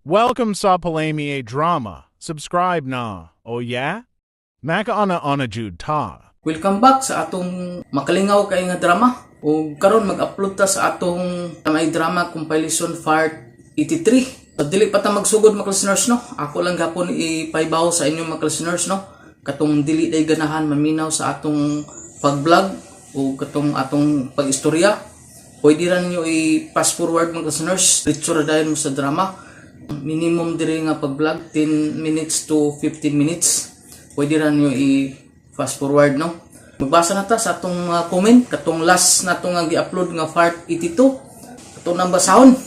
Welcome sa Palami Drama. Subscribe na. Oh yeah? Makaana-ana jud ta. Welcome back sa atong makalingaw kay nga drama. Ug karon mag-upload ta sa atong may drama compilation part 83. So, dili pa ta magsugod, mga listeners, no. Ako lang gapon ipaibaw sa inyo, mga listeners, no. Katong dili day ganahan maminaw sa atong pag-vlog o katong atong pag-istorya. Pwede ra ninyo i-fast forward, mga listeners. Diretso ra dayon mo sa drama. Minimum diri nga pag-vlog 10 minutes to 15 minutes. Pwede ra ninyo i-fast forward, no. Magbasa na ta sa atong mga comment katong last na nga gi-upload nga part 82. Ato nang basahon.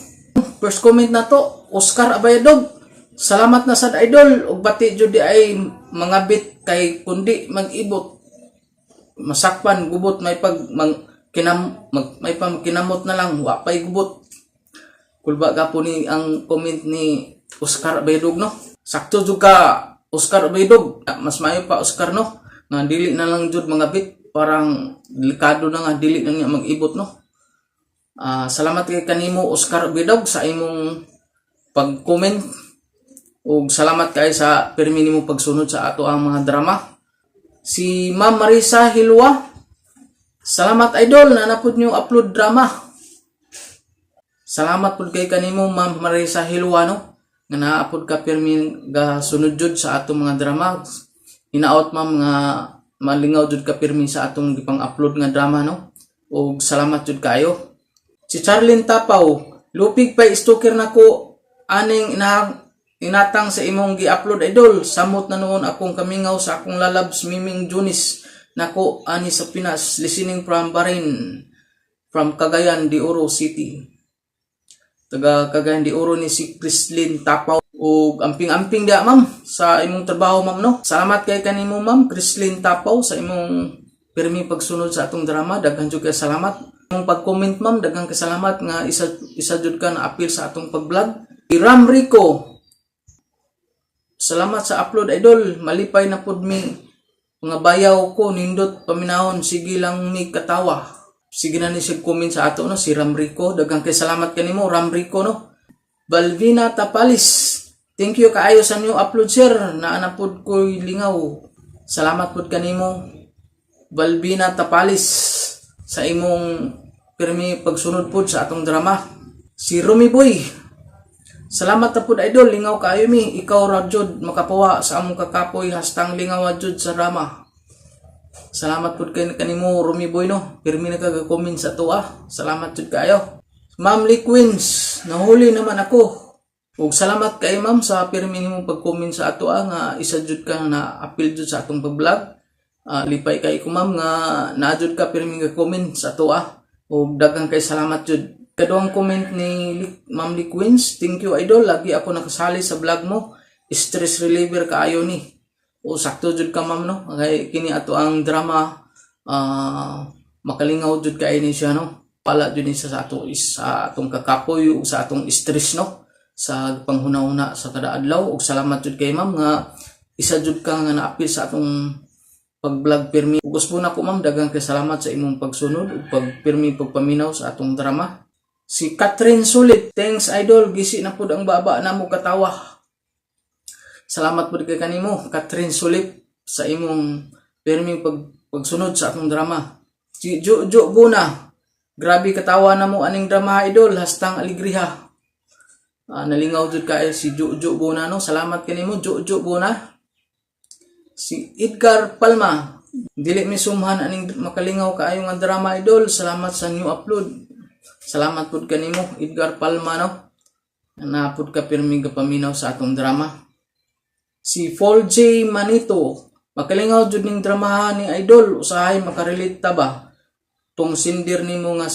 First comment na to, Oscar Abayadog. "Salamat na sad, idol, ug bati jud di ay mga bit kay kundi mag-ibot masakpan gubot may pag mang, kinam mag, may pa kinamot na lang wa pay gubot." Kulba gapo ni ang comment ni Oscar Abayadog, no. Sakto jud ka, Oscar Abayadog. Mas maayo pa, Oscar, no, nga dili na lang jud mga bit, parang delikado na nga dili na niya mag-ibot, no. Ah, salamat kay kanimo, Oscar Abayadog, sa imong pag-comment ug salamat kay sa pirmi nimo pagsunod sa ato ang mga drama. Si Ma'am Marisa Hilwa, "Salamat, idol, na napud niyo upload drama." Salamat pud kay kanimo, Ma'am Marisa Hilwa, no, nga naapod ka pirmi ga sunod jud sa atong mga drama. Hinaot, ma'am, nga malingaw jud ka pirmi sa atong gipang-upload nga drama, no. Ug salamat jud kayo. Si Charlene Tapaw, "Lupig pa stalker nako aning inatang sa imong gi-upload, idol. Samot na noon akong kamingaw sa akong lalabs Miming Junis nako ani sa Pinas, listening from Bahrain, from Cagayan de Oro City." Taga Cagayan de Oro ni si Chrislyn Tapaw. Ug amping-amping dia, ma'am, sa imong trabaho, ma'am, no. Salamat kay kanimo, Ma'am Chrislyn Tapaw, sa imong pirmi pagsunod sa atong drama. Daghan jud kay salamat. Imong pag-comment, ma'am, daghang kasalamat nga isa isa jud ka na appeal sa atong pag-vlog. Ram Rico, "Salamat sa upload, idol. Malipay na pud mi. Mga bayaw ko, nindot paminahon, sige lang mi katawa." Sige na ni siya comment sa ato, no, si Ram Rico. Daghang kay salamat kanimo, Ram Rico, no. Balvina Tapalis, "Thank you kaayo sa new upload, sir. Naa pud ko'y lingaw." Salamat pud kanimo, Balbina Tapalis, sa imong pirmi pagsunod pud sa atong drama. Si Rumi Boy, "Salamat na pud, idol, lingaw kaayo mi. Ikaw ra jud makapawa sa among kakapoy hastang lingaw jud sa drama." Salamat pud kay kanimo, Rumi Boy, no. Pirmi na ka comment sa tuwa. Salamat jud kaayo. Ma'am Lee Queens, "Nahuli naman ako." Ug salamat kay ma'am sa pirmi nimo pag-comment sa ato nga isa jud ka na appeal jud sa atong pag-vlog. Ah, lipay kay ko, ma'am, nga naa jud ka pirmi nga comment sa ato ah. Ug daghang kay salamat jud. Kaduhang comment ni Ma'am Lee Queens, "Thank you, idol, lagi ako nakasali sa vlog mo. Stress reliever kaayo ni." O sakto jud ka, ma'am, no. Kay kini ato ang drama, makalingaw jud kay ni siya, no. Pala jud ni siya sa ato is sa atong kakapoy ug sa atong stress, no, sa panghuna-huna sa kada adlaw. Ug salamat jud kay ma'am nga isa jud ka nga naapil sa atong pag-vlog pirmi. Ug usbon ako, ma'am, daghang kay salamat sa imong pagsunod ug pagpirmi pagpaminaw sa atong drama. Si Catherine Sulit, "Thanks, idol, gisi na pud ang baba namo katawa." Salamat pud kay kanimo, Catherine Sulit, sa imong pirming pagsunod sa atong drama. Si Jojo Buna, "Grabe katawa na mo aning drama, idol, hastang aligriha." Ah, nalingaw jud kay si Jojo Buna, no. Salamat kanimo, Jojo Buna. Si Edgar Palma, "Dili mi sumhan aning makalingaw kaayo nga drama, idol. Salamat sa new upload." Salamat pud kanimo, Edgar Palma, no. Napud ka pirmi gapaminaw sa atong drama. Si Paul J. Manito, "Makalingaw jud ning dramahan ni idol, usahay makarelate ta ba? Tong sindir nimo nga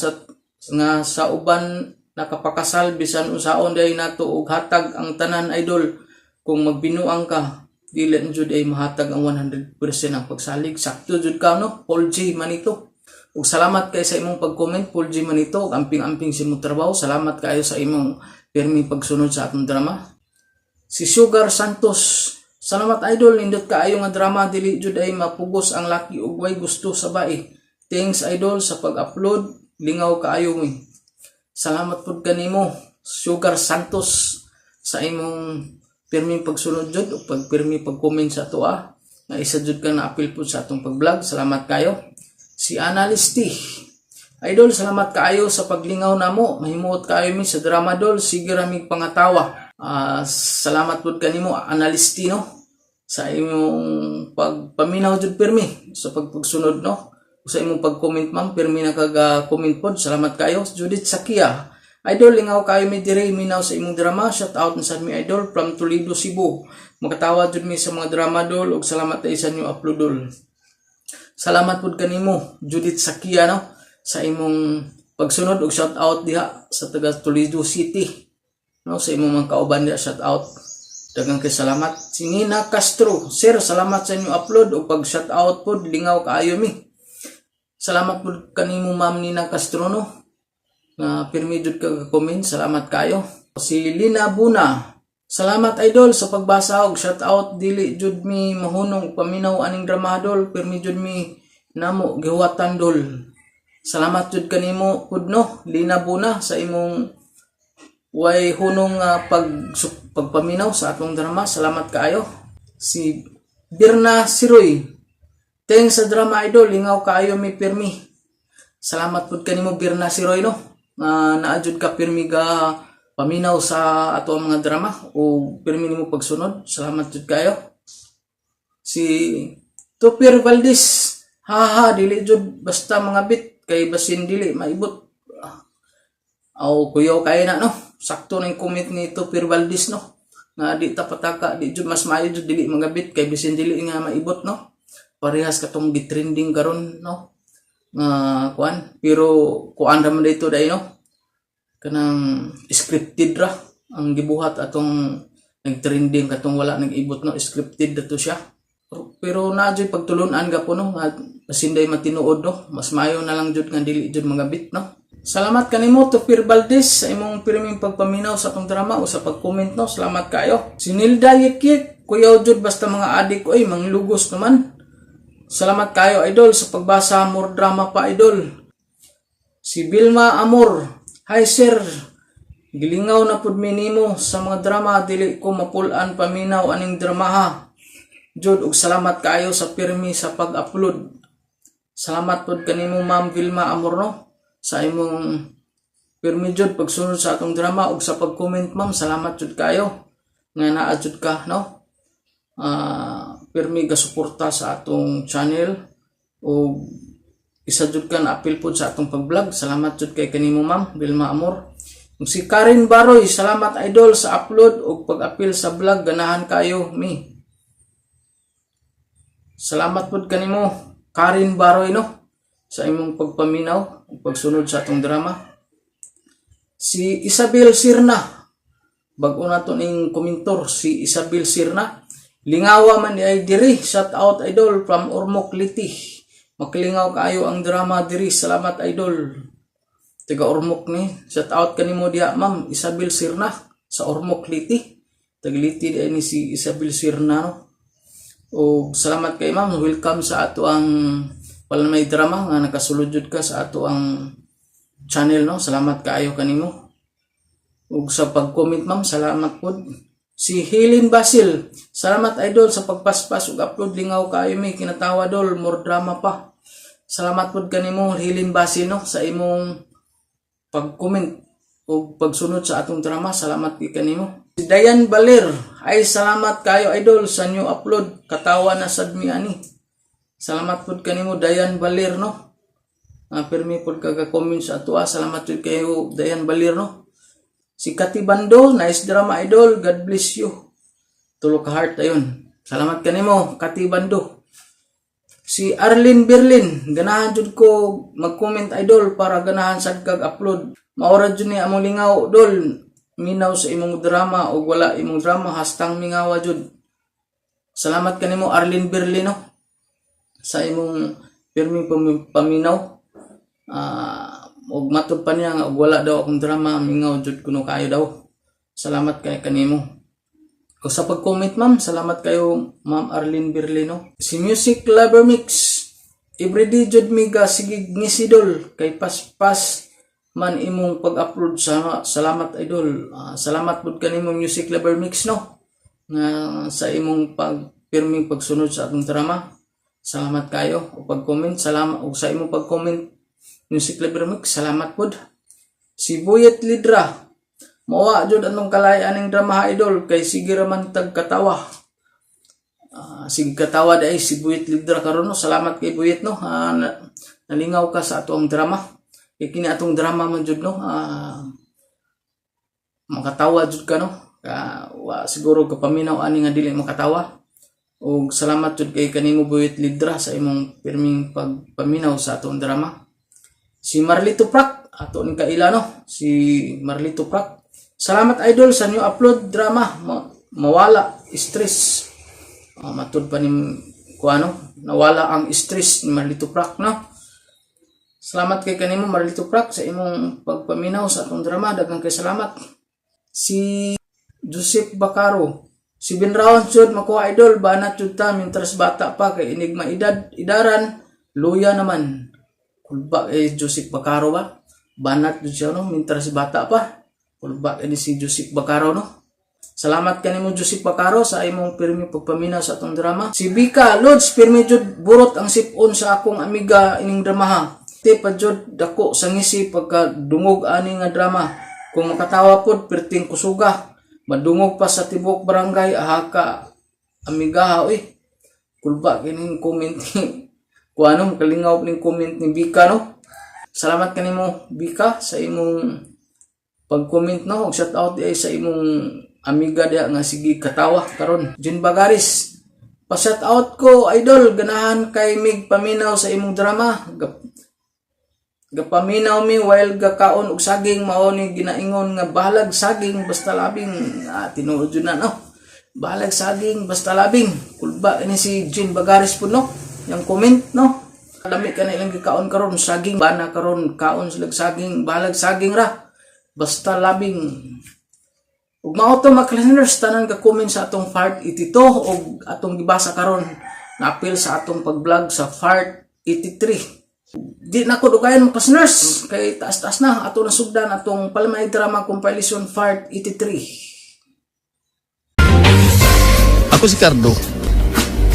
sa uban nakapakasal bisan unsaon day nato og hatag ang tanan, idol, kung magbinuang ka dili na jud ay mahatag ang 100% ang pagsalig." Sakto jud ka, no, Paul J. Manito. Ug salamat kay sa imong pag-comment, Paul J. Manito, ug amping-amping sa imong trabaho. Salamat kaayo sa imong pirmi pagsunod sa atong drama. Si Sugar Santos, "Salamat, idol, nindot kaayo nga drama, dili jud ay mapugos ang laki ug way gusto sa bae. Thanks, idol, sa pag-upload, lingaw kaayo mi." Salamat pud kanimo, Sugar Santos, sa imong pirming pagsunod jud o pag pirmi pag-comment sa atoa nga isa jud ka na apil pud sa atong pag-vlog. Salamat kayo. Si Analisti. Idol, salamat kaayo sa paglingaw namo. Mahimuot kaayo mi sa drama, dol. Sige ra mig pangatawa. Salamat pud kanimo, Analisti, no, sa imong pagpaminaw jud pirmi sa pagpagsunod, no, o sa imong pag-comment, ma'am. Pirmi na kag comment pod. Salamat kayo. Judith Sakia. Idol, lingaw kayo mi dire minaw sa imong drama. Shout out na sad mi, idol, from Toledo, Cebu. Makatawa jud mi sa mga drama, dol, ug salamat tayo sa inyo upload, dol. Salamat pud kanimo, Judith Sakia, no, sa imong pagsunod ug shout out diha sa taga Toledo City, no, sa imong mga kauban diha, shout out. Daghang kay salamat. Si Nina Castro, "Sir, salamat sa inyong upload ug pag shout out pod, lingaw kaayo mi." Salamat pud kanimo, Ma'am Nina Castro, no, nga pirmi jud ka comment. Salamat kayo. Si Lina Buna. "Salamat, idol, sa pagbasa og shout out. Dili jud mi mahunong paminaw aning drama, dol. Pirmi jud mi namo gihuwatan, dol." Salamat jud kanimo pud, no, Lina Buna, sa imong way hunong nga pagpaminaw sa atong drama. Salamat kaayo. Si Birna Siroy. "Thanks sa drama, idol, lingaw kaayo mi pirmi." Salamat pud kanimo, Birna Siroy, no, nga naa jud ka pirmi ga paminaw sa ato ang mga drama o pirmi nimo pagsunod. Salamat jud kayo. Si Tupir Valdez. "Haha, dili jud basta mga bit kay basin dili maibot." Aw, kuyaw kayo na, no. Sakto na yung comment ni Tupir Valdez, no. Nga di ta pataka, di jud mas maayo jud dili magabit kay bisin dili nga maibot, no. Parehas katong gitrending karon, no. Nga kuan, pero kuan ra man dito dai, no. Kanang scripted ra ang gibuhat atong nag-trending katong wala nag-ibot, no, scripted dato siya. Pero naa jud pagtulunan gapon, no, nga basin day matinuod, no. Mas maayo na lang jud nga dili jud magabit, no. Salamat kanimo, Tupir Valdez, sa imong pirming pagpaminaw sa atong drama o sa pag-comment, no. Salamat kayo. Si Nilda Yikyik, "Kuyaw jud basta mga adik oy, manglugos naman." Salamat kayo, idol, sa pagbasa. More drama pa, idol. Si Vilma Amor. "Hi sir, gilingaw na pud mi nimo sa mga drama, dili ko mapul-an paminaw aning dramaha. Jud ug salamat kaayo sa pirmi sa pag-upload." Salamat pud kanimo, Ma'am Vilma Amor, no, sa imong pirmi jud pagsunod sa atong drama ug sa pag-comment, ma'am. Salamat jud kayo nga naa jud ka, no. Pirmi ga suporta sa atong channel ug isa jud ka na apil pod sa atong pag-vlog. Salamat jud kay kanimo, Ma'am Vilma Amor. Ug si Karen Baroy, "Salamat, idol, sa upload ug pag-apil sa vlog, ganahan kayo mi." Salamat pod kanimo, Karen Baroy, no, sa imong pagpaminaw ug pagsunod sa atong drama. Si Isabel Sirna. Bag-o na to ning komentor si Isabel Sirna. "Lingawa man di ay diri. Shout out, idol, from Ormoc, Leyte. Makilingaw kaayo ang drama diri. Salamat, idol." Taga Ormoc ni. Shout out kanimo diha, Ma'am Isabel Sirna, sa Ormoc, Leyte. Taga Leyte di ay ni si Isabel Sirna, no. O salamat kay ma'am. Welcome sa ato ang Palanmay Drama nga nakasulod jud ka sa ato ang channel, no. Salamat kaayo kanimo. Ug sa pag-comment, ma'am, salamat pod. Si Helen Basil, "Salamat, idol, sa pagpaspas ug upload, lingaw kaayo mi, kinatawa dol, more drama pa." Salamat pod kanimo, Helen Basil, no, sa imong pag-comment ug pagsunod sa atong drama. Salamat kay kanimo. Si Dayan Baler, "Ay, salamat kayo, idol, sa new upload. Katawa na sad mi ani." Salamat pod kanimo, Dayan Baler, no. Pirmi pod kaga-comment sa atoa. Salamat jud kayo, Dayan Baler, no. Si Kati Bando, "Nice drama, idol. God bless you." Tulo ka heart ayon. Salamat kanimo, Kati Bando. Si Arlene Berlin, "Ganahan jud ko mag-comment, idol, para ganahan sad kag upload. Maora jud ni among lingaw, dol. Minaw sa imong drama o wala imong drama hastang mingawa jud." Salamat kanimo, Arlene Berlin, no, sa imong pirming paminaw. Ug matud pa niya nga og wala daw akong drama, mingaw jud kuno kayo daw. Salamat kay kanimo. O sa pag-comment, ma'am, salamat kayo, Ma'am Arlene Berlino. Si Music Lover Mix, "Everyday jud mi ga sige ngisi, dol, kay paspas man imong pag-upload sa salamat idol. Salamat pud kanimo Music Lover Mix no nga sa imong pagpirming pagsunod sa atong drama. Salamat kayo o pag-comment, salamat og sa imong pag-comment Music Lover Mix, salamat pud. Si Buyet Lidra, mawa jud anong kalay aning drama ha, idol kay sige ra man tag katawa. Sige katawa dai si Buyet Lidra karon no. Salamat kay Buyet no. Nalingaw ka sa atong drama. Kay kini atong drama man jud no. Makatawa jud ka no. Ka, wa siguro kapaminaw ani nga dili makatawa. Og salamat jud kay kanimo Buyet Lidra sa imong pirming pagpaminaw sa atong drama. Si Marlito Prak, ato ning kaila no, si Marlito Prak. Salamat idol sa new upload drama. Mawala stress. Matud pa ni kuano, nawala ang stress ni Marlito Prak no. Salamat kay kanimo Marlito Prak sa imong pagpaminaw sa atong drama. Daghang kay salamat. Si Joseph Bacaro. Si Binraon jud makuha idol banat jud ta mintras bata pa kay enigma edad idaran luya naman. Kulba kay Joseph Bacaro ba? Banat jud siya no mintras bata pa. Kulba kay ni si Joseph Bacaro no. Salamat kanimo Joseph Bacaro sa imong pirmi pagpaminaw sa atong drama. Si Bika Lods pirmi jud burot ang sipon sa akong amiga ining drama ha. Ti pa jud dako sa ngisi pagka dungog ani nga drama. Kung makatawa pod perting kusuga. Madungog pa sa tibok barangay aha ka amiga ha oy. Kulba kining comment ni kuano makalingaw ning comment ni Bika no. Salamat kanimo Bika sa imong pag-comment no ug shout out diay sa imong amiga diha nga sige katawa karon. Jun Bagaris, pa shout out ko idol, ganahan kay mig paminaw sa imong drama. Gapaminaw mi while gakaon og saging, mao ni ginaingon nga bahalag saging basta labing. Tinuod jud na no. Bahalag saging basta labing. Kulba ini si Jun Bagaris pud no. Yang comment no. Lami ka na ilang gikaon karon saging bana karon kaon sila saging bahalag saging ra basta labing. Ug mao to mga listeners tanan ka comment sa atong part 82 ug atong gibasa karon naapil sa atong pag-vlog sa part 83. Di na ko dugayan mga listeners kay taas-taas na ato nasugdan atong Palmay Drama Compilation Part 83. Ako si Cardo.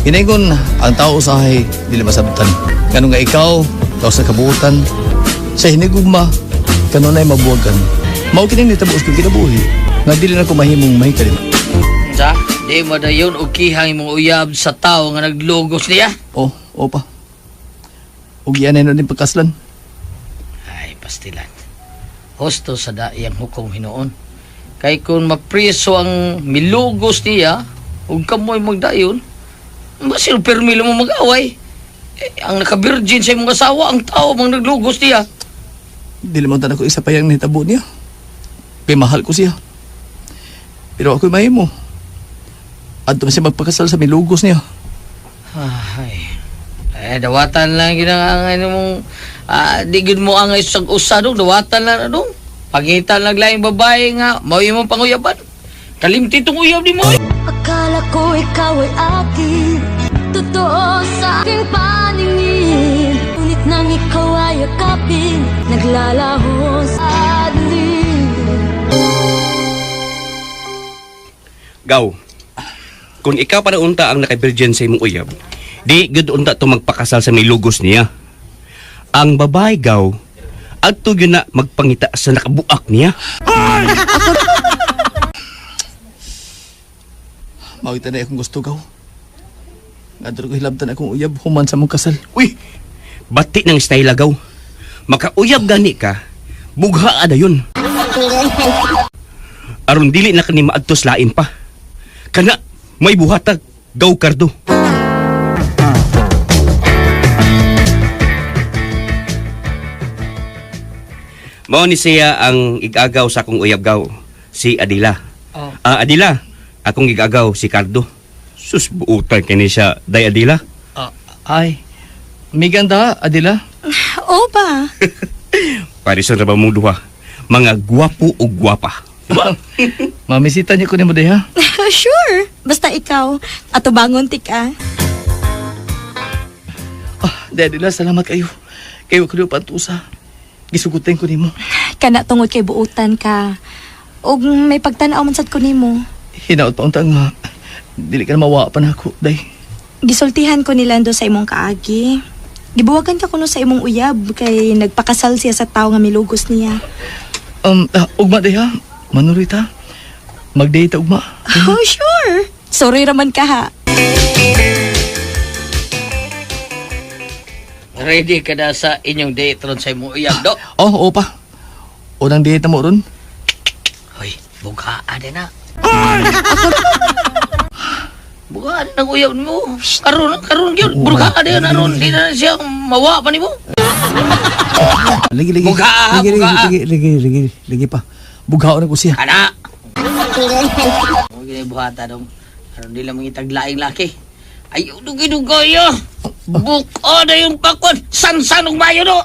Ginaingon ang tao usahay dili masabtan. Ngano nga ikaw, tao sa kabuutan, sa hinigugma, kanunay mabuwagan. Mao kini nitabo sa kinabuhi, nga dili na ko mahimong mahikalim. Sa, di mo dayon og kihang imong uyab sa tao nga naglugos niya. Oh, opa. Ug iyan na din pagkaslan. Ay, pastilan. Husto sa daiyang hukom hinuon. Kay kung mapriso ang milugos niya, ug kamoy magdayon, masil permilo mo mag-away. Eh, ang naka-virgin sa imong asawa, ang tao mang naglugos niya. Dili man tan ako isa pa yang nitabo niya. Kay mahal ko siya. Pero ako'y mahimo. Adto man siya magpakasal sa milugos niya. Ay, eh, dawatan lang ginangangay mong, di gid mo angay sa usa dong, dawatan lang na dong. Pangitan lang laing babae nga, mao imong panguyaban. Kalimti tong uyab ni mo. Eh. Akala ko ikaw ay akin, totoo sa aking paningin. Ngunit nang ikaw ay yakapin, naglalaho sa dilim. Gaw. Kung ikaw para unta ang naka-virgin sa imong uyab, di gud unta to magpakasal sa milugos niya. Ang babae gaw, adto gyud na magpangita sa nakabuak niya. Mao ita na akong gusto gaw. Ngadto ko hilabtan akong uyab human sa mong kasal. Uy, bati ng style gaw. Makauyab gani ka, bugha dayon. Aron dili na kani maadtos lain pa. Kana may buhatag gaw kardo. Mao ni siya ang igagaw sa akong uyab gaw, si Adila. Oh. Ah, Adila, akong igagaw si Cardo. Sus buutan kini siya, day Adila. Ah, ay. Miganda, Adila. Oo ba? Parison ra ba mong duha? Mga gwapo o gwapa. Diba? Mamisita niya ko nimo diha. Sure! Basta ikaw, atubangon tika. Ah, di Adila, salamat kayo. Kayo ko pantusa. Gisugutin ko nimo. Kana tungod kay buutan ka. Ug may pagtan-aw man sad ko nimo. Hinaot pa unta nga dili ka na mawa pa nako, day. Gisultihan ko ni Lando sa imong kaagi. Gibuwagan ka kuno sa imong uyab kay nagpakasal siya sa tawo nga milugos niya. Ugma day ha. Manuloy ta. Mag-date ta ugma. Oh, sure. Sorry raman ka ha. Ready ka na sa inyong date ron sa imong uyab, do? Oh, oo pa. Unang date na mo ron. Hoy, bughaan din na. Bughaan ng uyab mo. Karon, karon gyud. Bughaan din na ron. Di na siya mawa pa nimo. Lagi, lagi. Bughaa, lagi, lagi, bughaa. lagi, lagi, lagi, lagi pa. Bughaon na ko siya. Kana. Mo gini buhata dong. Karon di lang mangitag laing laki. Ay, dugay-dugay ah. Buko na yung pakwan. Sansan og mayo do.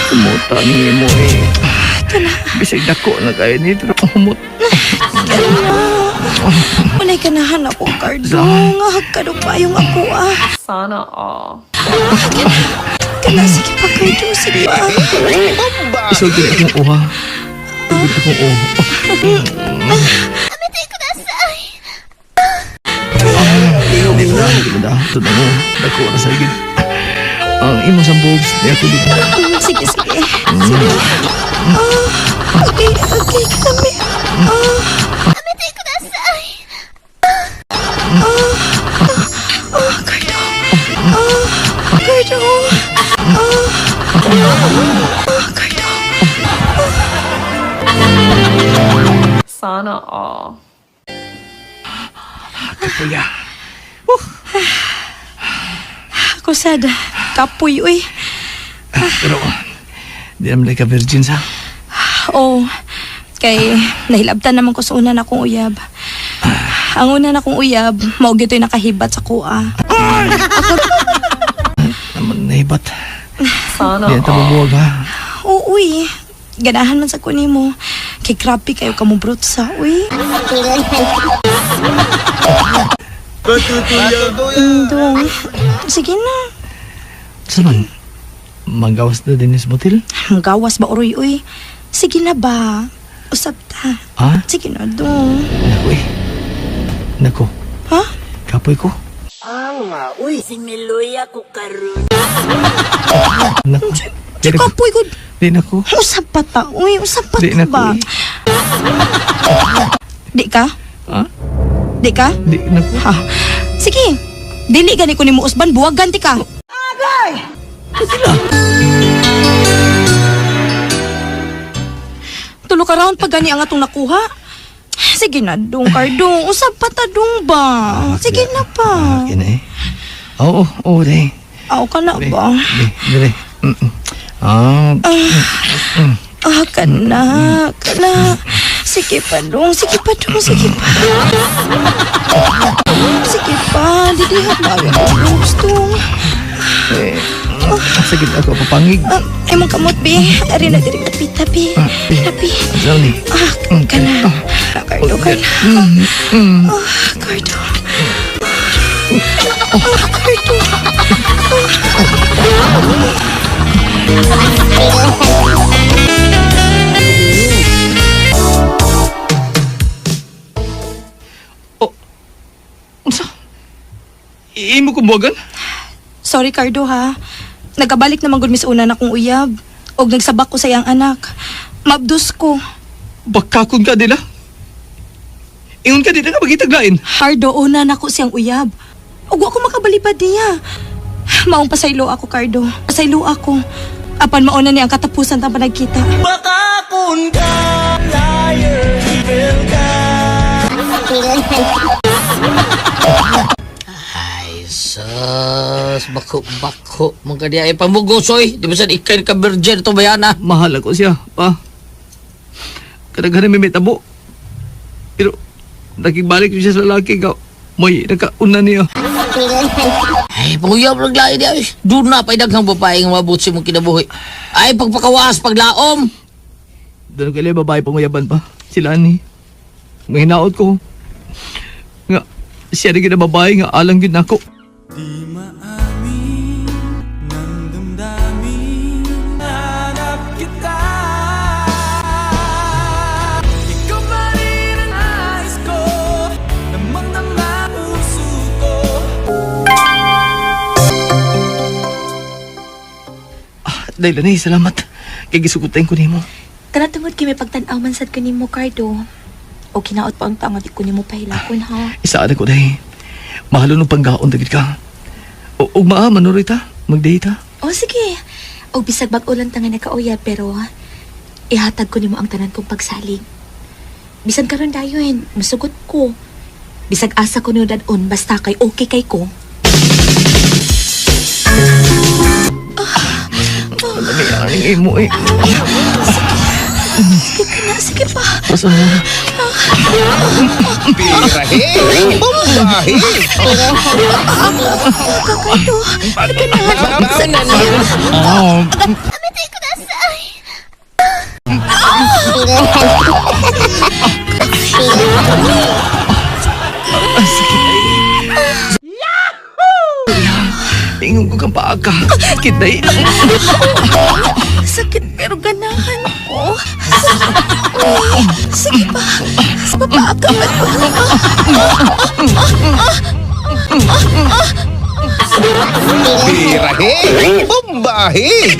Kumuta ni mo eh. Bisag dako na kayo ni pero humot. Walay kanahan ako, Cardo. Nga hagkadong payong ako ah. Sana all. Kana, sige pa, Cardo. Sige pa. Isulti akong uha. Isulti akong uha. Di mo na, di mo na. Ito na mo. Dako na sa gid. Ang imo sa boobs, di ako dito. Sige, sige. Sige. Ah, okay, okay, kami. Ah. Ah, ah, Cardo. Ah, Cardo. Ah, ah, Cardo. Sana all. Kapuya. Ako sad, kapoy, uy. Pero, di naman ka virgin sa. Oh, kay nahilabtan naman ko sa una na akong uyab. Ang una na akong uyab, mao gito'y nakahibat sa kuha. Naman nahibat. Sana Di na all. tabubuwag ha. Oo, uy. Ganahan man sa kunin mo. Kay grabe kayo kamubrot sa, uy. Dong. Sige na. Sa man, magawas na din is motel? Gawas ba, uroy, uy? Sige na ba? Usap ta. Ha? Sige na, dong. Naku eh. Naku. Ha? Kapoy ko. Naku. Di na ko. Kapoy ko. Di na ko. Usap pa ta, uy. Usap pa Di ta na ko ba? eh. Di ka? Ha? Di ka? Di na ko. Ha? Sige. Dili gani ko nimo usban, buwagan ti ka. Agay! Tulo ka round pag gani ang atong nakuha. Sige na, dong, Cardong. Usap pa ta, dong ba? Sige na pa. Akin eh. Oo, oo, di. Aw ka na Di, ba? di, di. Ah, Ah, ka na, ka na. Sige pa, dong. Sige pa, dong. Sige pa. Sige pa. Didihat ba ang boobs, dong? eh. Sakit ako, papangig. Ah, ay mong kamot, bi. Ari na diri tapi tapi. Tapi. Saan ni? Ah, kana. Cardo, kana. Ah, Cardo. Ah, Cardo. Unsa? Imo kong buwagan? Sorry, Cardo, ha. Nagkabalik naman gud mis una na kong uyab. Og nagsabak ko sa iyang anak. Mabdus ko. Bakakon ka nila. Ingon ka dila ka magitaglain. Cardo, una na ko siyang uyab. Ug wa ko makabalibad niya. Maong pasaylo ako, Cardo. Pasaylo ako. Apan mauna niya ang katapusan ta panagkita. Ay, sus. Bako-bako. Mga kadiya. Ay, pamugos, oy. Di ba saan ikay ka virgin ito bayana? Mahal ako siya, pa. Kadaghan may tabo. Pero, nakigbalik siya sa lalaki ka. May nakauna niya. Ay, panguyab lang lain niya. Doon na pa'y daghang babae nga mabot sa imong kinabuhi. Ay, pagpakawas, paglaom. Doon kay babae panguyaban pa. Sila ni. Mahinaot ko. Nga, siya rin gina babae nga alang gid nako. Dahil na salamat. Kay gisugutan ko nimo. Kana tungod kay may pagtan-aw man sad kanimo, Cardo. O kinaot pa ang tanga di ko nimo pahilakon ha. Isaan ako dahil. Mahalo ng panggaon dagit ka. O, ug maa, manuroy ta. Magday ta. O sige. O bisag bag-o lang ta nga nakauyab pero ihatag ko nimo ang tanan kong pagsalig. Bisan karon dayon, masugot ko. Bisag asa ko nimo dadon basta kay okay kay ko. Alam eh, ang imo eh. Sige ka na, sige pa. Basta mo. Kakardo, ganahan. Oh, Yahoo! Ingon ko kang paaka. Kitay. Sakit pero ganahan ko. Uy, sige pa. Papaaka man ko. Birahe! Bombahe!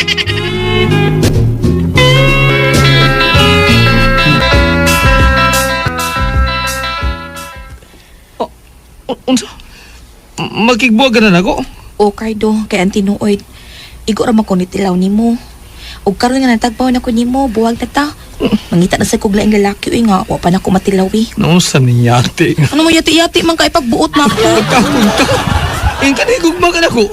Unsa? Makigbuwag ka na nako? O Cardo, kay ang tinuoy. Igo ra man ko ni tilaw nimo. Og karon nga natagbaw na ko nimo, buwag na ta. Mangita na sa kog laing lalaki uy nga, wa pa na ko matilaw eh. No, sa niyate. Ano mo yati-yati man kay pagbuot na ako. Pagkakon ka. Ingka na gugma ka nako.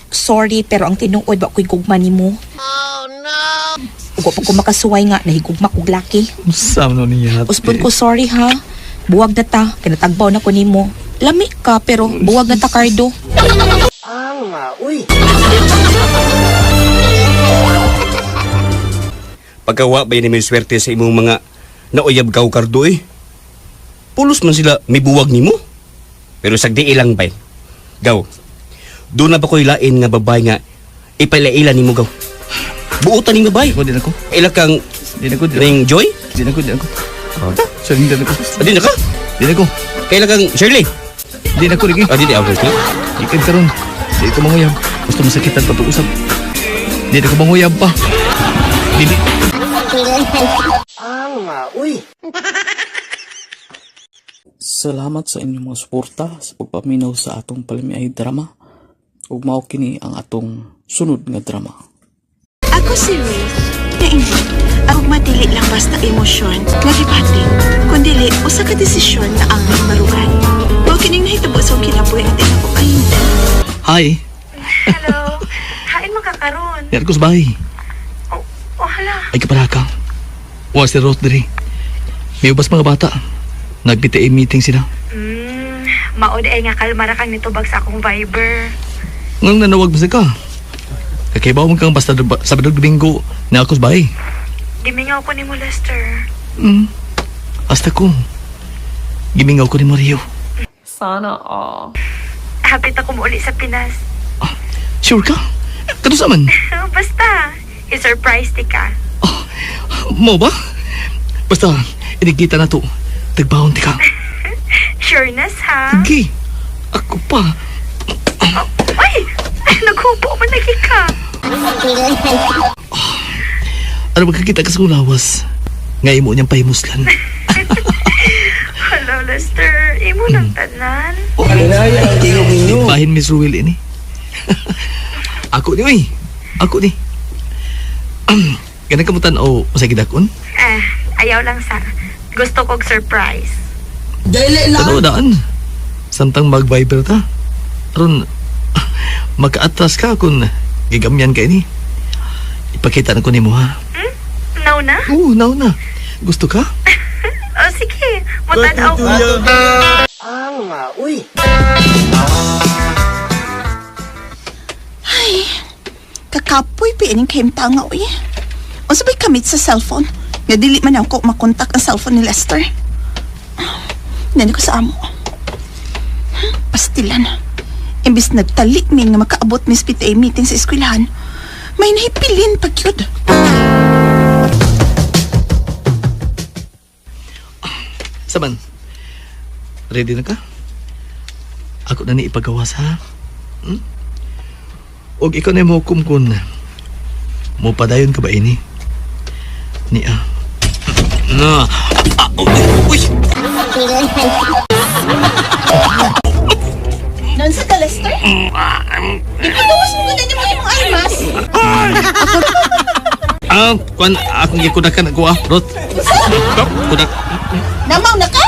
Sorry pero ang tinuod wa ko'y gugma nimo. Oh no. Ug wa pa ko makasuway nga nahigugma kog laki. Unsa man niyate? Uspon ko sorry ha. Buwag na ta, kay natagbaw na ko nimo. Lami ka pero buwag na ta Cardo. Pagkawa ba yun may swerte sa imong mga nauyab gaw Kardo eh. Pulos man sila may buwag nimo. Pero sagdi ilang bay. Gaw. Doon na ba ko'y lain nga babae nga ipailaila nimo gaw. Buotan ning babae. Ako din ako. Ila kang Din ako, din ako. ring Joy? Din ako, din ako. Sorry, din ako. Ah, di na ka? Din ako. Kaila kang Shirley? Din ako, lagi. Ah, di di ako. Ikan karon. Di ko manguyab. Gusto masakitan pa pag-usap. Di na ko manguyab pa. Dili. Salamat sa inyong mga suporta sa pagpaminaw sa atong palamiay drama. Ug mao kini ang atong sunod nga drama. Ako si Ruth, naingon. Ang madili lang basta emosyon, nga gipati, kundili usa ka desisyon na ang marugan. Mao kining nahitabo sa akong kinabuhi at ko kahimtang. Hi. Hello. Hain mo ka karon. Niyar ko sa bahay. Oh, oh hala. Ay kapalaka. Wa si Ruth diri. May ubas mga bata. Nag-PTA meeting sila. Maod ay nga kalma ra kang nitubag sa akong Viber. Ngang nanawag mo sa ka. Kakaibaw mo kang basta Sabado Domingo na ako sa bahay. Gimingaw ko nimo Lester. Hasta ko. Gimingaw ko ni Mario. Sana all. Hapit ako muuli sa Pinas. Sure ka? Kato sa man? Basta, i-surprise ti ka. Mo ba? Basta, inikita na to. Tagbaon ti ka. Sureness ha? Sige. Ako pa. Ay! Naghubo man lagi ka. Ano magkakita ka sa kong lawas? Nga imo niyang pahimuslan. Hello, Lester. Imo nang tanan. Bahin Miss Ruel ini. Ako ni, uy. Ako ni. Ganang kamutan o sa gidakon? Eh, ayaw lang sa. Gusto kog surprise. Tanaw daan. Samtang mag-viber ta. Aron, makaatras ka kung gigamyan ka ini. Ipakita na ko nimo ha. Now na? Oo, now na. Gusto ka? O sige, mutanaw ko. Kakapoy piining kahimtang nga uy. Unsa ba'y kamit sa cellphone? Nga dili man ako makontak ang cellphone ni Lester. Nani ko sa amo. Pastilan. Imbis nagtali mi nga makaabot mis PTA meeting sa eskwelahan, may nahipilin pag yun. Saman, ready na ka? Ako na ni ipagawas ha? Hmm? Og ikaw na mo hukom kun mo padayon ka ba ini? Ni ah. Na. Ah, uy, uy. Noon sa ka, Lester? Ipagawas mo na mo imong almas. Ah, kwan akong gikudakan ako ah, Ruth. Kudak. Namaw na ka?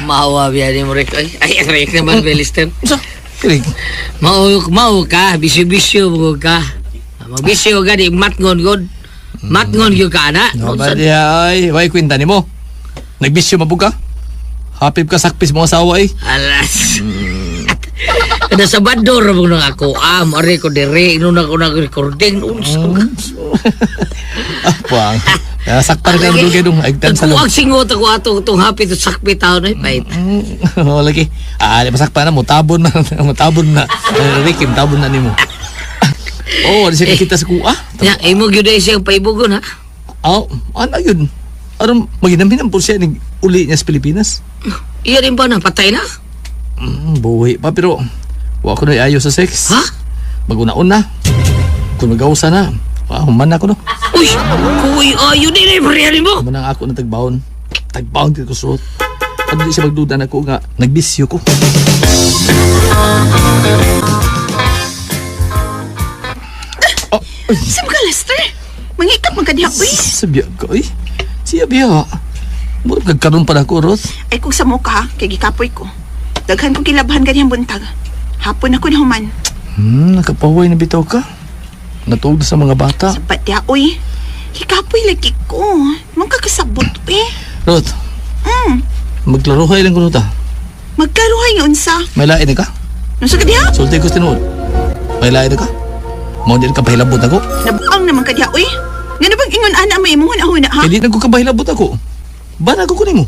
Maawa biya ni mo Rick. Ay, ay, Rick naman, Lester. Unsa? Kirig. Mao mao ka, bisyo-bisyo mo ka. Magbisyo ka di matngon gud. Matngon gyud ka ana. No, ba diya, ay, way kwenta nimo. Nagbisyo mabug ka? Happy ka sakpis mga asawa eh. Alas. Kada sa bandor mo nang ako. Ah, mari ko dire ino na ko nag recording unsa ka. Ah, puang. Ah, sakpan ka ng dugay dong. Ay, tan sa Nagkuwag singot ako ato itong happy to sakpi taon ay pait. Oo, lagi. Ah, di masakpan na, mutabon na. Mutabon na. Eh, Ricky, mutabon na nimo. Oh, di siya kakita sa kuha. Ya, imo gyud ay siyang paibugon ha. Oh, ano yun? Aron, maginamhinam po siya ning uli niya sa Pilipinas. Iya rin ba na patay na? Buhi pa, pero wa ko na ayo sa sex. Ha? Maguna-una. Kung magawsa na, human na ko no. Uy, kuy ayo ni ni mo. Manang ako na tagbaon. Tagbaon dito ko suot. At di siya magduda na ko nga, nagbisyo ko. Oh, ay, Sa mga Lester? Mangikap man ka diha, uy. sabiya ka, ay. Siya biya. Murag nagkaroon pa na ako, Ruth. Ay kung sa mukha, ha, kay gikapoy ko. Daghan kong kilabhan ganyan buntag. Hapon ako na human. Nakapaway na bitaw ka. Natuog na sa mga bata. Sapat diha, uy. Hikapoy lagi ko. Mong kakasabot, uy. Ruth, maglaruhay lang ko ta. Magkaruhay nga unsa. May lain na ka? Nunsa ka diha? Sulti ko sa tinuod. May lain na ka? Mao din ka pahilabot ako. Nabuang naman ka diha, uy. Nga na bang ingon ana may imong huna-huna, ha? Kaya di na ko kabahilabot ako. Bana ko kunin mo.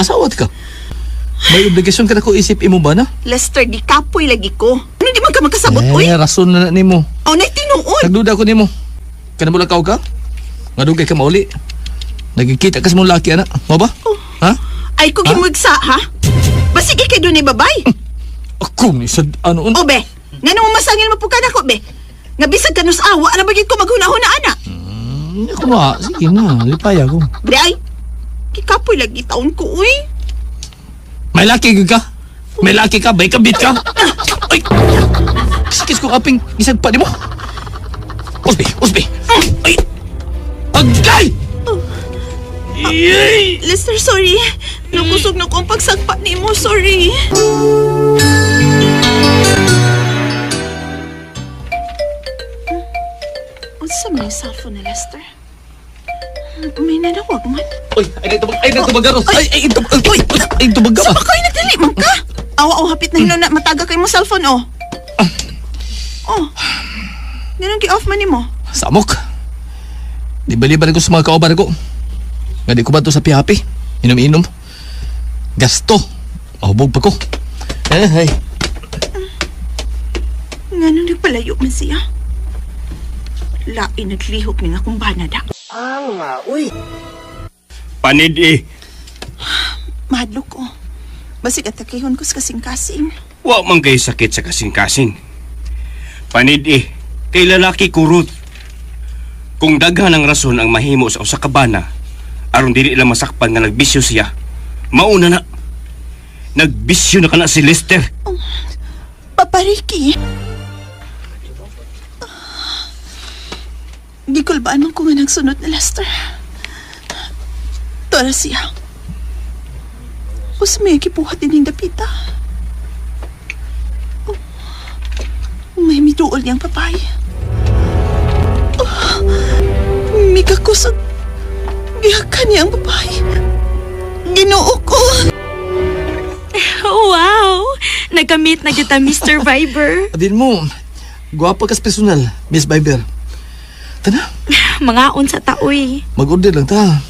Asawat ka. May obligasyon ka na ko isip imo ba na? Lester, gikapoy lagi ko. Ano di man ka magkasabot, uy? Eh, rason na na nimo. Oh, nay tinuod. Nagduda ko nimo. Kana mo lakaw ka? Nga dugay ka mauli. Nagkikita ka sa mong laki, anak. Mo ba? Oh. Ha? Ay ko gimugsa, ha? Basige kay dunay babay. Ako ni sa ano O be, ngano mo masangil mo ka nako be? Nga bisag kanus awa ra ba gyud ko maghuna-huna ana? Ako na. Sige na, lipay ako. Bre ay. Kikapoy lagi taon ko uy. May laki gyud ka. May laki ka, may kabit ka. Ay! Kiskis ko aping isag pa nimo. Usbi, usbi. Ay! Agay! Yay! Lester, sorry. Nakusog na ko ang pagsagpa nimo, sorry. Unsa man yung cellphone ni Lester? May nanawag man. Uy, ay nagtubag, ay nagtubag ka, Ros. Ay, ay, itubag, ay, ay, tubag ka Sa ba? ba kayo nagdali man ka? Awa, oh, hapit na hino na mataga kay mo cellphone, oh. Oh. Ganun gi-off man nimo. Samok. Di bali ko sa mga kauban ko. Nga di ko ba to sa pihapi? Inom-inom. Gasto. Mahubog pa ko. Eh, ay. Nga nung nagpalayo man siya. Lain naglihok ni nga kung banada. Panid eh. Mahadlok ko. Basig atakihon ko sa kasing-kasing. Wa man kay sakit sa kasing-kasing. Panid eh, kay lalaki ko Ruth. Kung daghan ang rason ang mahimo sa usa ka bana, aron dili lang masakpan nga nagbisyo siya, mauna na. Nagbisyo na kana si Lester. Papa Ricky. Gikulbaan man ko nga nagsunod na Lester. Tora siya. Us may gibuhat din yung dapita. Oh, may miduol niyang papay. Oh, migakusog. Gihakan niya ang papay. Ginoo ko. Wow! Nagkamit na kita, Mr. Viber. Adin mo, guwapa kas personal, Miss Viber. Tana, Mga unsa ta, uy. mag-order lang ta.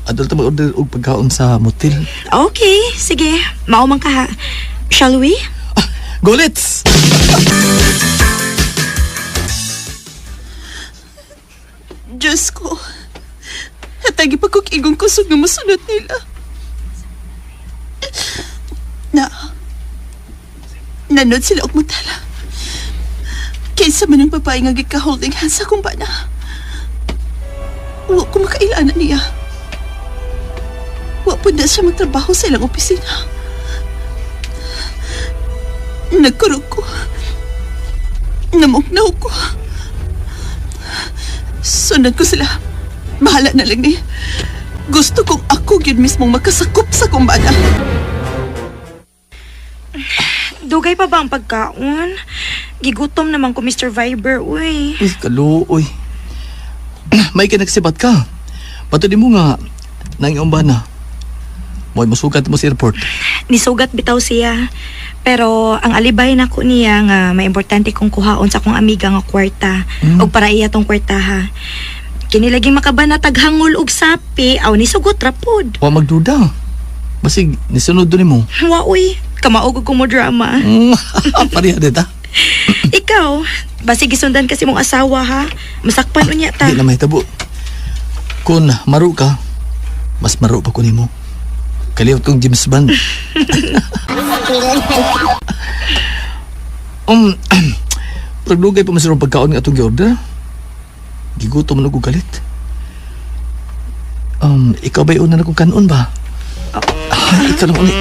Adol ta mag-order og pagkaon sa motel. Okay, sige. Mao man ka ha. Shall we? Go, let's! Diyos ko. Hatagi pa kog igong kusog nga mosunod nila. Na. Nanod sila og mutala. Kaysa man ang babae nga gika-holding hands akong bana. Wa ko makailana niya. Wa po na siya magtrabaho sa ilang opisina. Nagkurog ko. Namugnaw ko. Sundan ko sila. Bahala na lang ni. Gusto kong ako gyud mismong makasakop sa kumbana. Dugay pa ba ang pagkaon? Gigutom naman ko, Mr. Viber, uy. Uy, kaluoy. May kinagsibat ka. Patudi mo nga, nang iyong bana. Mo'y musugat mo sa airport. Nisugat bitaw siya. Pero ang alibay nako niya nga may importante kong kuhaon sa akong amiga nga kwarta og para iya tong kwarta ha. Kini lagi makabana taghangol og sapi aw nisugot ra pod. Wa magduda. Basig, nisunod doon mo. Wa uy, kamaog og ko mo drama. Pareha dita. Ikaw, basig gisundan kasi mong asawa ha. Masakpan unya ta. Di na mahitabo. Kung maru ka, mas maru pa ko nimo. Kaliwat kong James Bond. Pagdugay pa man sa pagkaon nga atong gi-order. Gigutom man ako galit. Ikaw ba'y una na kong kanon ba? Ah, ikaw lang ulit.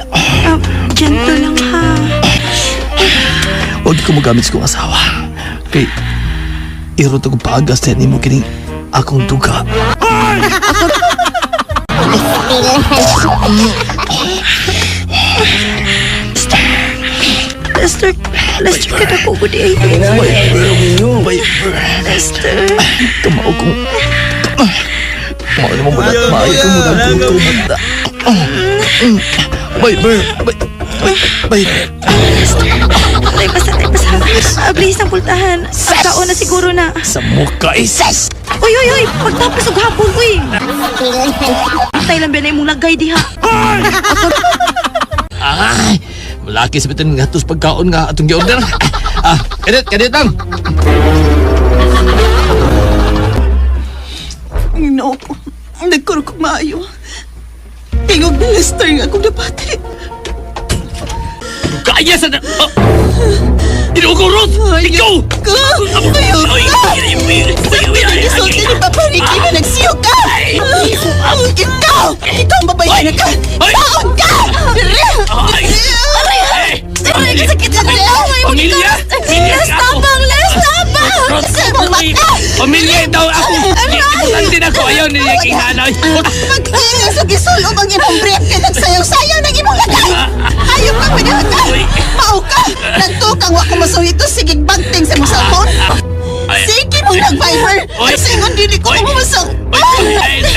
Ah, gentle lang ha. Huwag ko magamit sa kong asawa. Kay, irot akong paagas sa nimo kining akong duga. Lester, Lester, kada ko gud ay. Bay, Lester. kamao kong... Kamao naman mo na, maayo ko muna gutom. Bay, bay, bay, bay, bay. Tay basta, tay basta. Ah, please, ang pultahan. Ang kaon na siguro na. Sa mukha, isas! Uy, uy, uy! Pagtapos og hapon, uy! Tay lang ba na imong lagay diha? Ay, malaki sa bitin nga tos pagkaon nga atong gi-order. Ah, kadit, kadit lang. Ginoo ko. Nagkurog ko maayo. Tingog ni Lester nga akong napati. Kaya sa... Oh! Ginoo ko, Ruth! Ikaw! Ka! Ayaw ka! Gisulti ni Papa Ricky na nagsiyog ka! Ikaw! Ikaw ang babae na ka! Taon ka! Aray! Aray! Sakit na Pamilya! Pamilya Les, tabang! Les, tabang! Sa imong mata! Pamilya daw ako! Importante na ko! Ayaw niya kihanay! Pag-iis sa gisulob ang imong brief kay nagsayaw-sayaw ng imong lagay! Ayaw ka pinahot ka! Mao ka! Nagtukang wa ko masuhito sige bagting sa imong cellphone! Sige mo nag-Viber! Kasi ingon dili ko mamasang!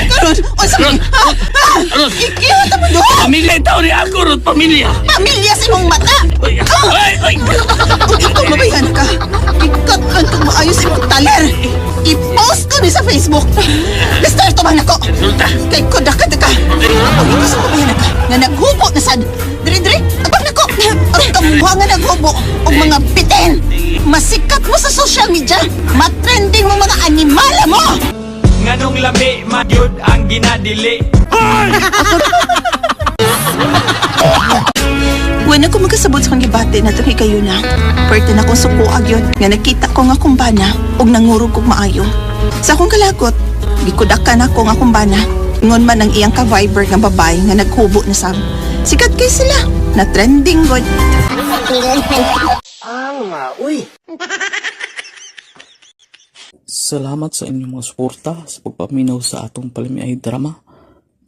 Karon, unsa man? Ha? Ha? Ikihat mo duha! Pamilya daw ni ako, Ruth! Pamilya! Pamilya sa imong mata! Ay! Ay! Kung ikaw mabayan ka, ikat lang kung maayos imong taler. I-post ko ni sa Facebook. Mister, tumang nako. Kay kuda ka ka. Pag ikaw sa mabayan ka, nga naghubo na sad. Diri, diri, abang nako. Aron kamuha nga naghubo og mga bitin. Masikat mo sa social media. Matrending mo mga animala mo. Nganong lami magyud ang ginadili. Wala ko magkasabot sa kong gibati na itong higayuna. Pwerte na kong sukuag yun, nga nakita ko nga akong bana, ug nangurog kong maayo. Sa akong kalagot, gikudakan ako nga akong bana. Ingon man ang iyang ka-viber nga babae nga naghubo na sab. Sikat kay sila, na trending god. Salamat sa inyong mga suporta sa pagpaminaw sa atong palamiay drama.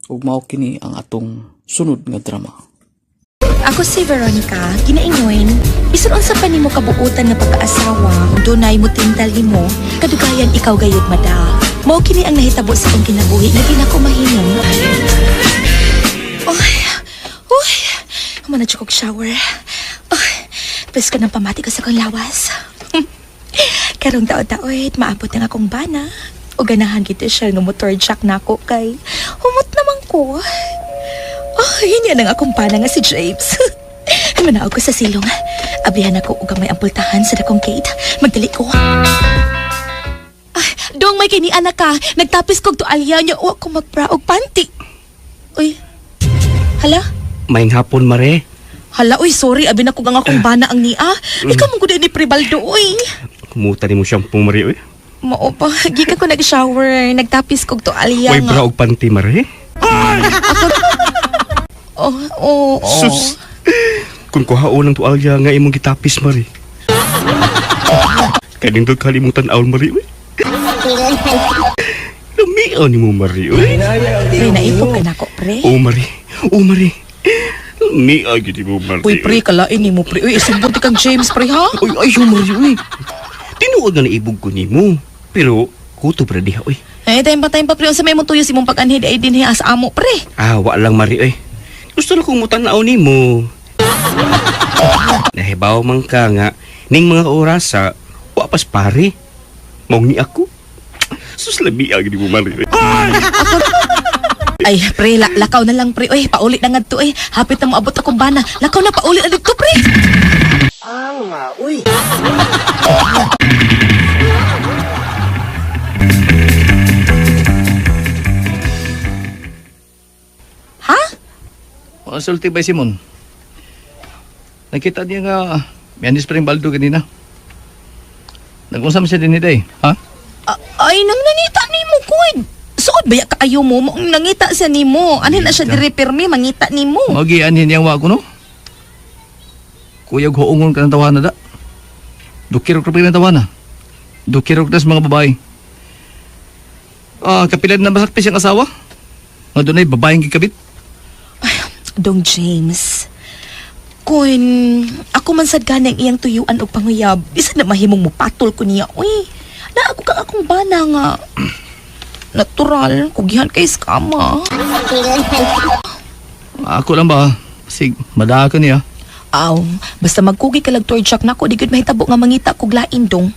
Ug mao kini ang atong sunod nga drama. Ako si Veronica, ginaingon, bisan unsa pa nimo kabuutan nga pagkaasawa, dunay mo tintal nimo, kadugayan ikaw gayud mada. Mao kini ang nahitabo sa akong kinabuhi nga di nako mahinong. Ay, uy, humana kog shower. Ay, presko ng pamati ko sa kong lawas. Karong taon-taon, maabot ng akong bana. O ganahan kita siya ng motor jack na ako kay humot naman ko. Oh, yun yan ang akong bana nga si James. Manaog ko sa silong. Ablihan ako og gamay ang pultahan sa dakong gate. Magdali ko. Ay, dong may kini anak ka. Nagtapis kog tualya niya o ako magbra og panty. Uy. Hala? Maayong hapon, Mare. Hala, uy, sorry. Abi na kog ang akong bana ang niya. Ikaw mong gud ni Prebaldo, uy. Kumuta ni mo shampoo, Mare, uy. Mao pa. Gikan ko nag-shower. Nagtapis kog tualya Way nga. bra og panty, Mare. Oh. Sus. Kung kuhaon ang tuwalya nga imong gitapis, Mare. Kay nindot kalimutan awon, Mare, uy. Lamian ni mo, Mare, uy. Pre, naipog ka na ko, pre. Oh, Mare. Oh, Mare. Lamian gyud mo, Mare. Uy, pre, kalain ni mo, pre. Uy, isumbong ti kang James, pre, ha? Uy, ay, Mare, uy. Tinuod nga naibog ko nimo. Pero, kutob ra diha, uy. Eh, time pa, pre. Unsa may mong tuyo si mong pag-anhid ay dinhi sa amo, pre. Ah, wa lang, Mari, uy. Gusto na kong mutanaw nimo. Nahibaw man ka nga, ning mga orasa, wa pas pare. Mao ni ako. Sus, labi ang mo, Mari. Ay, pre, lakaw na lang, pre. Uy, pauli na ngadto, eh. Hapit na moabot akong bana. Lakaw na, pauli na dito, pre. Ha? Ang sulti ba Simon? Nakita niya nga, may anis pa rin baldo kanina. Nag-usam siya din day, ha? Ay, nang nangita nimo ko. Suod ba ya kaayo mo? Maong nangita siya nimo. Ano na siya dire pirmi mangita nimo. Magi anhin niyang wa ko no? Kuya huungon ka ng tawana da. Dukirok na pa ng tawana. Dukirok na sa mga babae. Ah, kapilad na masakpi siyang asawa. Nga doon ay babaeng gikabit. Dong James. Kun ako man sad gani ang iyang tuyuan og panguyab, isa na mahimong mupatol ko niya. Uy, na ako kang akong bana nga. Natural, kugihan kay skama. Ako lang ba? Sig, madaa ka niya. Aw, basta magkugi ka lag jack nako, di gud mahitabo nga mangita kog lain dong.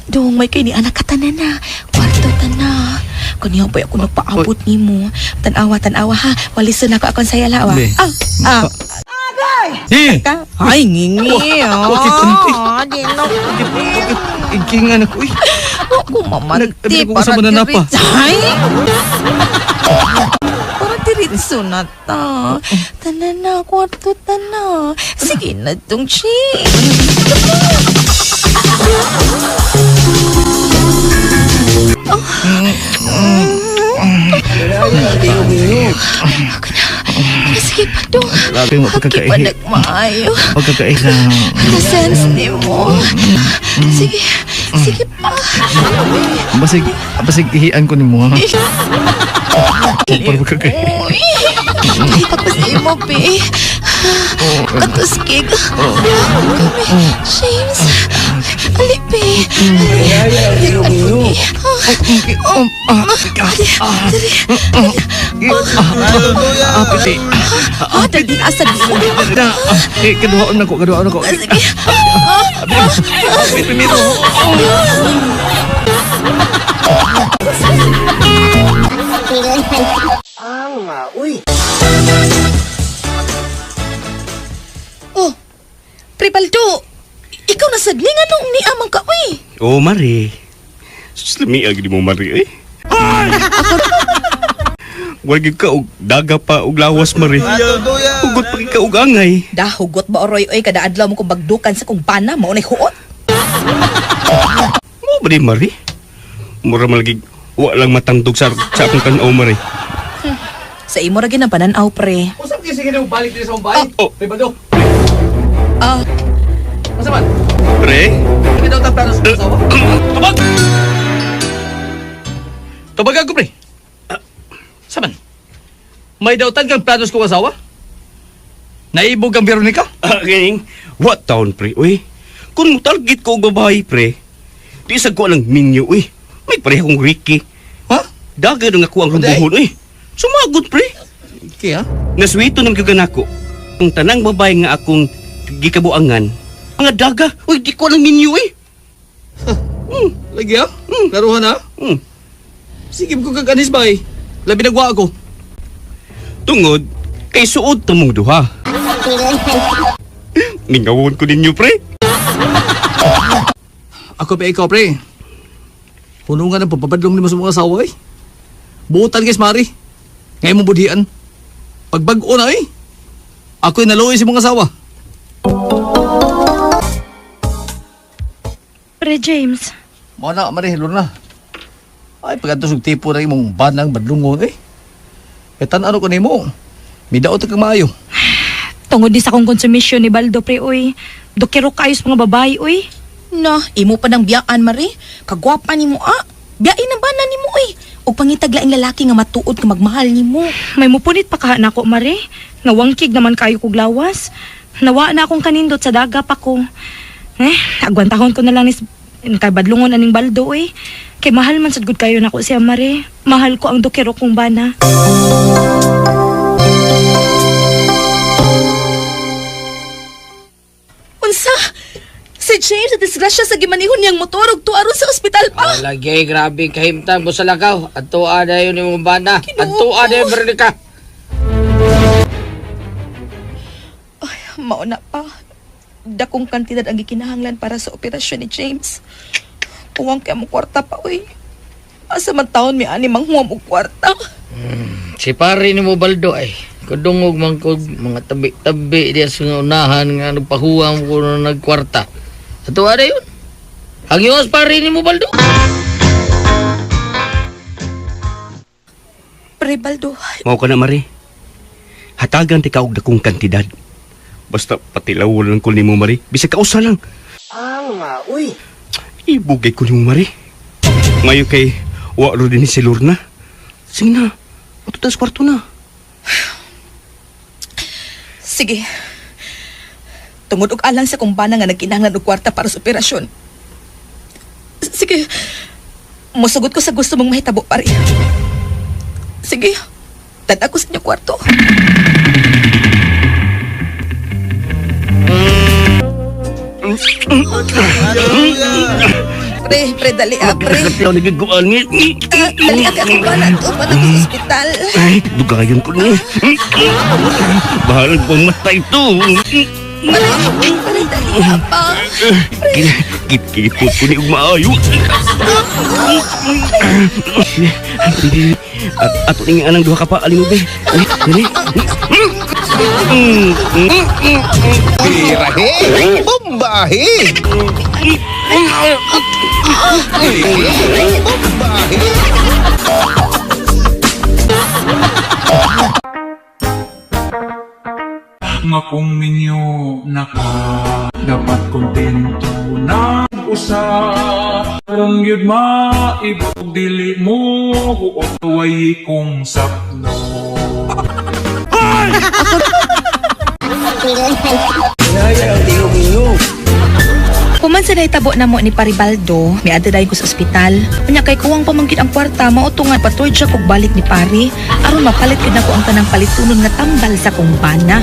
Dong, may kay ni anak ka tanan na. Kwarto tana. Kaniya pa ako nagpaabot nimo. Tanawa, tanawa ha. Walison ako akong sayalawa. Be. Ah, ah. Eh! Ka? Ay, ngingi. Wa kit Ah, di na. Ikingan ako, uy. Ako mamanti. Nag- ko sa mananapa. Ay! Para diretso na ta. Tana na, kwarto tana. Sige na tong chi. Ako na. Sige pa dong. Grabe mo, Aki pa pagkakaihi. nagmaayo. Pagkakaihi na. Na-sense ni mo. Sige, sige pa. Basig, basig ihian ko ni mo, ha? Para pagkakaihi. Uy, ay, tapos imo, be. Katuskig. James, ali, be. Ali. Ah, piti. Ah, dali, asa di. Eh, kaduhaan na ko, kaduhaan na ko. Sige. Primero. Oh, Pribaldo, ikaw na sad ni nga nung niamang ka, uy. Oh, Mare. Sus, lami ang mo, Mare, eh. Wala gyud ka og daga pa og lawas, Mare. Hugot pa ka og angay. Dahugot ba oroy oy kada adlaw mo kong bagdukan sa kong bana mao nay huot. Mo ba di, Mare? Mura man lagi wa lang matandog sa akong tan-aw, Mare. Sa imo ra gyud ang panan-aw pre. Usap kayo sige na balik din sa akong bahay. Oh. Ribaldo. Ah, Masa man? Pre? Kami daw tang plano sa asawa. Tubag! Tubagan ko, pre. Saman? May dautan kang plano sa kong asawa? Naibog ang Veronica? Ah, ganing, what town, pre? Uy, kung target ko og babae, pre, di sa ko lang minyo, uy. May pareha kong Ricky. Ha? Daga na nga ko ang Hindi. rumbuhon, uy. Sumagot, pre. Sige ha. Naswito nang gyud nako. Ang tanang babae nga akong gikabuangan, mga daga, uy, di ko alam minyo eh. Lagi ha? Laruhan ha? Sige ko kag anis bay. Labi nagwa ako. Tungod kay suod tumong duha. Mingawon ko ninyo, pre. Ako pa ikaw, pre. Hunungan ang pagpabadlong nimo sa mga asawa eh. Buutan guys, Mari. Ngayon mo budhian. Pagbag-o na eh. Ako'y naluoy sa mga asawa. Pre James, Mo na, Mari, Lorna. Ay, pagkantos og tipo na imong banang badlungon eh. Kaya tan-ano ko nimo. Midaot kang maayo. Tungod ni sa akong konsumisyon ni Baldo pre uy. Dokero kayo sa mga babae uy. Na, imo pa ng biyaan, Mare. Kagwapa nimo ah. Biyain ang bana nimo eh. Og pangitag laing lalaki nga matuod nga magmahal nimo. May mupunit pa kaha nako mare. Nga wangkig naman kayo kog lawas. Nawa na akong kanindot sa daga pa ko. Eh, agwantahon ko na lang ni kay badlungon aning Baldo eh. Kay mahal man sad gud kayo nako siya mare. Mahal ko ang dokero kong bana. Unsa? Si James na disgrasya sa gimanihon niyang motor ug tuaron sa ospital pa. Lagi, grabe kahimtang mo sa lagaw. Adtoa na yun imong bana. Adtoa na yun, Veronica. Mao na pa. Dakong kantidad ang gikinahanglan para sa operasyon ni James. Puwang kay mo kwarta pa uy. Asa man taon mi ani manghuam og kwarta. Si pare ni mo Baldo ay kudungog man ko mga tabi-tabi diya sa nga unahan nga nagpahuwam ko na nagkwarta. Adtoa na yun. Ang iyos pare ni mo Baldo. Pre Baldo, Mao ka na, Mari. Hatagan ti ka og dakong kantidad. Basta patilawon lang ko nimo, Mari. Bisag kausa lang. Ah, uy. Ibugay ko nimo, Mari. Ngayon kay wa ro din si Lorna. Sige na. Ato sa kwarto na. Sige. Tungod og alang sa kong bana nga nagkinahanglan og kwarta para sa operasyon. Sige. Mosugot ko sa gusto mong mahitabo pare. Sige. Tanda ko sa inyong kwarto. Pre, pre, dali ah, pre. Nagkatiyaw nagiguan ni. Ah, dali ah, kay akong bana to. Bana ko sa ospital. Ay, dugayon ko ni. Bahalag pang matay to. Pre, pre, dali ah, pa. Kit-kipot ko ni og maayo. At ato ning anang duha ka pa alin mo be. Dili. Birahe! Bombahe! Birahe! Bombahe! Nga kung minyo naka dapat kontento na usa kung yun maibog dili mo huot way kong sapno. Human sa nahitabo na mo ni Paribaldo, miadto dayon ko sa ospital. Unya kay kuwang pamangkit ang kwarta, mao to nga patuloy siya kog balik ni pare. Aron mapalit gyud nako ang tanang palitunon nga tambal sa kong bana.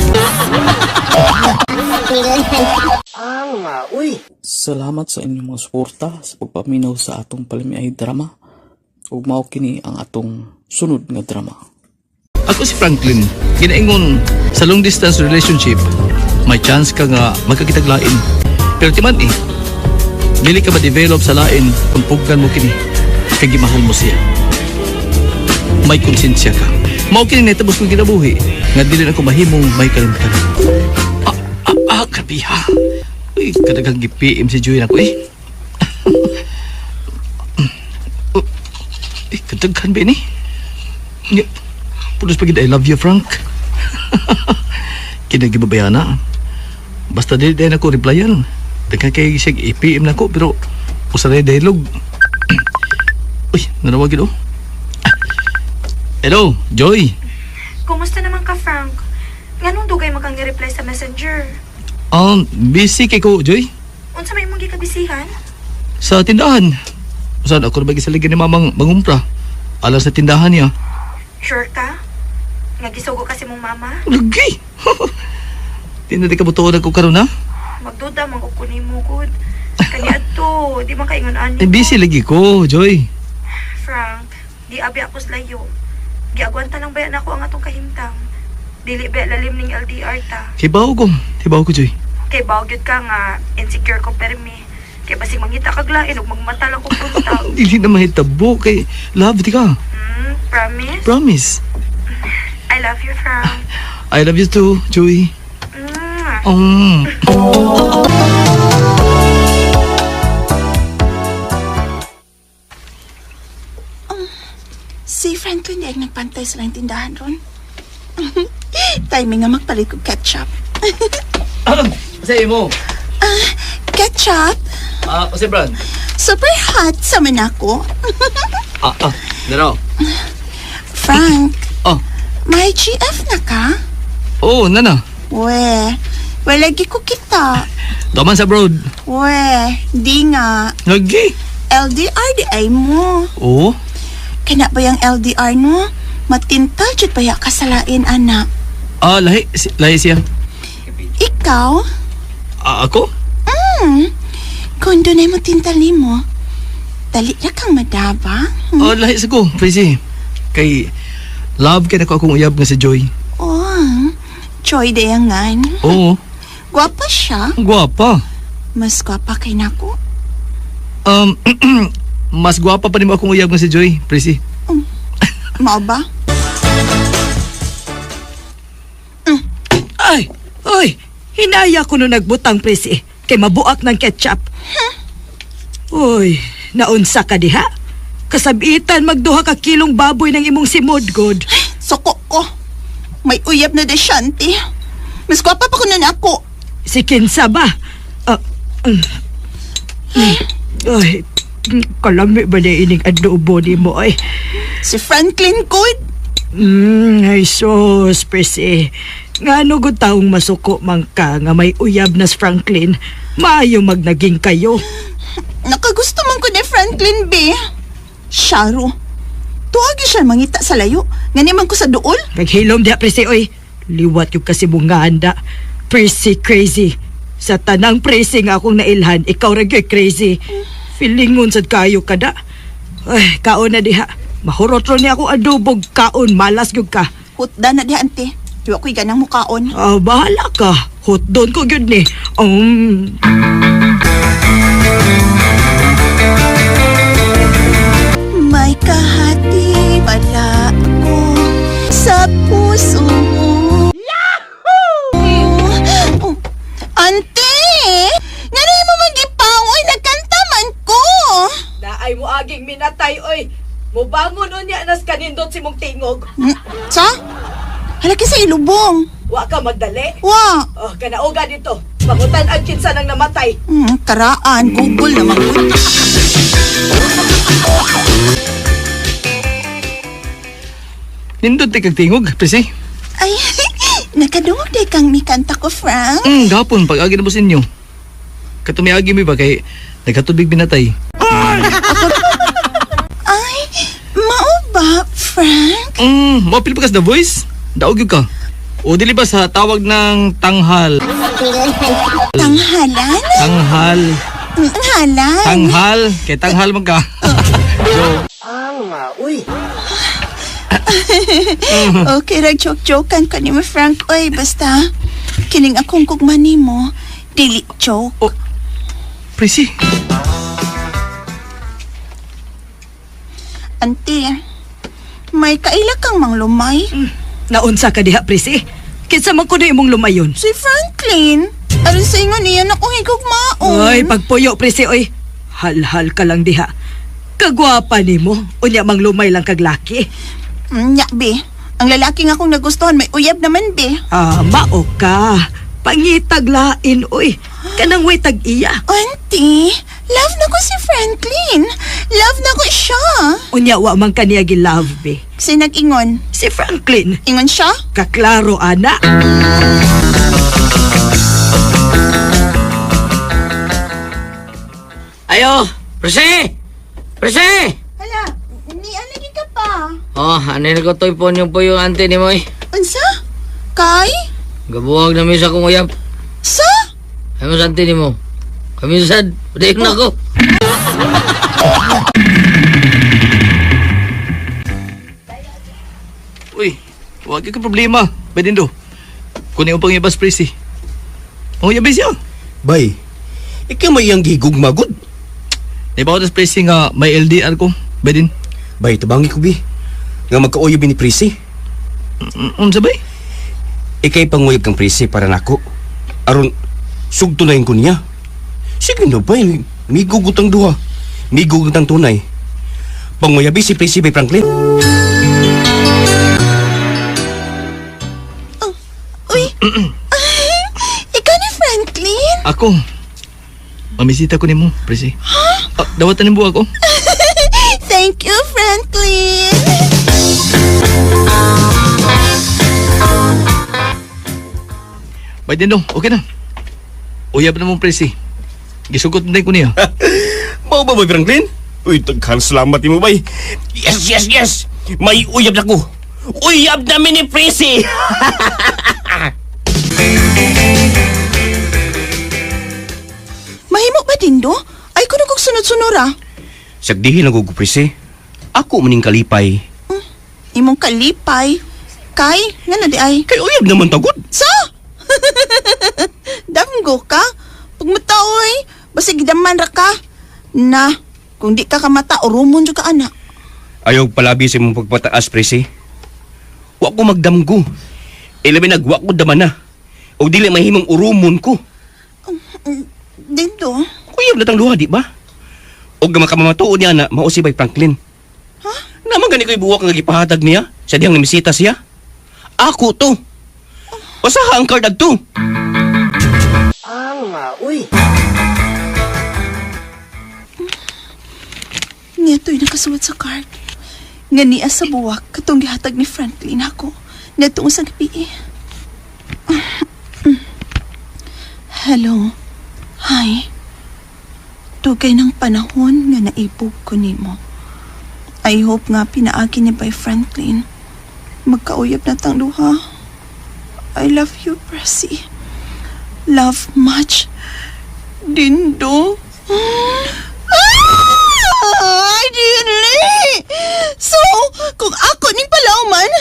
Salamat sa inyong mga suporta sa pagpaminaw sa atong palamiay drama. Ug mao kini ang atong sunod nga drama. Ako si Franklin. Ginaingon, sa long distance relationship, may chance ka nga magkakitaglain. Pero timan eh, dili ka ma-develop sa lain kung pugnan mo kini, kay gimahal mo siya. May konsensya ka. Mao kini naitubos kong kinabuhi, nga dili na ko mahimong may kalimtan. Ah, ah, ah, grabe ha. Uy, kadaghang gi-PM si Joy nako eh. Eh, kadaghan ba ni? Nya, Pulos pagid I love you, Frank. Kinagibabaya na. Basta di din ako replyan. Daghan kay siya i-PM na ko pero usa na dialog. Uy, nanawag gid oh. Ah. Hello, Joy. Kumusta naman ka, Frank? Nganong dugay man kang ni-reply sa Messenger? Busy kay ko, Joy. Unsa may imong gikabisihan? Sa tindahan. Usan ako na ba gisaligan ni mamang mangumpra? Alang sa tindahan niya. Sure ka? Nga gisugo kasi mong mama. Lagi. Di na di ka butuon ako karon ha. Magduda man ko nimo gud. Kani adto, di man kaingon ani. Eh, busy lagi ko, Joy. Frank, di abi ako sa layo. Giagwanta lang ba nako ang atong kahimtang. Dili ba lalim ning LDR ta. Kibaw ko. Kibaw ko, Joy. Kay bawag gyud ka nga insecure ko permi. Kay basig mangita kag lain ug magmata lang ko buntag. Dili na mahitabo kay love di ka. Promise? Promise. I love you, Frank. I love you too, Joy. Si Franklin di ay nagpantay sa lang tindahan ron. Timing nga magpalit kog ketchup. Sa imo. Ketchup? Ah, kasi Brad. Super hot sa manako. Ah, ah. Daro. Frank. Oh. May GF na ka? Oh, nana. We, walagi ko kita. Duman sa abroad. We, di nga. Lagi. LDR di ay mo. Oh. Kana ba yung LDR no? Matintal jud baya ka sa lain, anak. Ah, lahi. Lahi siya. Ikaw? Ah, ako? Kung doon ay matintal nimo, dali na kang madaba. Oh, lahi sa ko, Prissy. Kay love kay nako akong uyab nga si Joy. Oh, Joy dayangan. Oo. Gwapa siya. Gwapa. Mas gwapa kay nako. Mas gwapa pa nimo akong uyab nga si Joy, Prissy. Mao ba? Ay, oy, hinaya ko nung nagbutang presi kay mabuak ng ketchup. Uy, naunsa ka diha? Kasabitan magduha ka kilong baboy ng imong simod, god. Suko ko. May uyab na desyante. Mas gwapa pa ko nun ako. Si Kinsa ba? Ah, Ay, kalami ba na ining adobo ni mo ay? Si Franklin good. Ay sus, presi. Nga ano gud taong masuko man ka nga may uyab na si Franklin, maayo magnaging kayo. Nakagusto man ko ni Franklin B. Sharo. Tuwagi siya mangita sa layo. Ngani man ko sa duol. Naghilom diha presi oy. Liwat yung kasi mong handa. Presi crazy. Sa tanang presi nga akong nailhan, ikaw ra gyud crazy. Feeling sad kayo kada. Ay, kaon na diha. Mahurot ro niya akong adobog kaon, malas gyud ka. Hutda na diha, ante. Diwa ko'y ganang mukaon. Ah, bahala ka. Hotdon ko gyud ni. May kahati pala ako sa puso mo. Yahoo! Oh, ante! Ngano mo magipaw? Oy, nagkanta man ko! Naay mo aging minatay oy. Mubangon unya nas kanindot si mong tingog. Sa? Halaki sa ilubong. Wa ka magdali. Wa! Oh, kanauga dito. Pangutan ang kinsa nang namatay. Karaan, Google naman ko. Nindot ti kag tingog, Prissy. Ay, nakadungog day kang mikanta ko, Frank. Gapon pag agi na mo sa inyo. Katumiagi mi ba kay nagkatubig binatay. Ay, mao ba, Frank? Mapil pa kas the voice. Daog gyud ka. O dili ba sa tawag ng tanghal? Tanghalan? Tanghal. Tanghalan? Tanghal. Kay tanghal man ka. Okay, rag joke-jokean ka ni mo, Frank. Oy, basta, kining akong kugma nimo, dili joke. Oh, Prissy. Ante, may kaila kang manglumay. Naunsa ka diha, Prissy? Kinsa man kuno imong lumayon? Si Franklin, aron sa ingon niya na kong higugmaon. Oy, pagpuyo, Prissy, oy. Halhal ka lang diha. Kagwapa nimo. Unya mang lumay lang kag laki. Nya, be. Ang lalaki nga akong nagustuhan, may uyab naman, be. Ah, mao ka. Pangitag lain, oy. Kanang way tag iya. Auntie, love na ko si Franklin. Love na ko siya. Unya wa man kaniya gi-love, be. Si nag-ingon. Si Franklin. Ingon siya? Kaklaro, ana. Ayo, Prissy! Prissy! Hala, ni lagi ka pa. Oh, ano na ko to'y phone yung po yung ante ni mo eh. Unsa? Kay? Gabuwag na mi sa akong uyab. Sa? Ay mo santi nimo. Kami sad, padayon na ko. Uy, wag ka problema. Pwede do. Kunin mo pang ibas presi. Panguyabi siya. Bay, ikaw may iyang gihigugma gud. Ibaw tas presi nga may LDR ko. Pwede. Bay, tabangi ko bi. Nga magkauyab ni Prisi. Unsa bay? Ikay panguyab kang Prisi para nako. Aron sugto na ko niya. Sige na bay, migugot ang duha. Migugot ang tunay. Panguyabi si Prisi bay Franklin. Uy. Ikaw ni Franklin? Ako. Mamisita ko nimo, presi. Ah, dawatan nimo ako. Thank you, Franklin. Bay din do, okay na. Uyab na mong presi. Gisugot na din ko niya. Mao ba bay Franklin? Uy, daghan salamat nimo bay. Yes, yes, yes. May uyab na ko. Uyab namin ni Prisi. Mahimo ba dindo? Ay kuno kog sunod-sunod ah. Sagdihin ang gugo Prisi. Ako maning kalipay. Imong kalipay. Kay, nga na di ay. Kay uyab naman tagod. Sa? Damgo ka? Pag mataoy, basig gidaman ra ka. Na, kung di ka kamata, urumon jud ka ana. Ayaw palabi sa imong pagpataas, presi. Wa ko magdamgo. Ilabi nagwa ko daman na. O dili mahimong urumon ko. Dindo, Kuyab na tang luha, di ba? O gamakamamatuod niya na mao si Bay Franklin. Ha? Naman gani ko'y buwak nga gipahatag niya sa dihang namisita siya. Ako to. Usaha ang card adto. Niya to'y nakasuwat sa card. Nga niya sa buwak, katong gihatag ni Franklin ako. Ngadto sa gabi eh. Hello. Hi. Dugay ng panahon nga naibog ko nimo. I hope nga pinaagi ni by Franklin. Magkauyab na tang duha. I love you, Presi. Love much. Dindo. Ah! Ay, dili! So, kung ako ning palauman,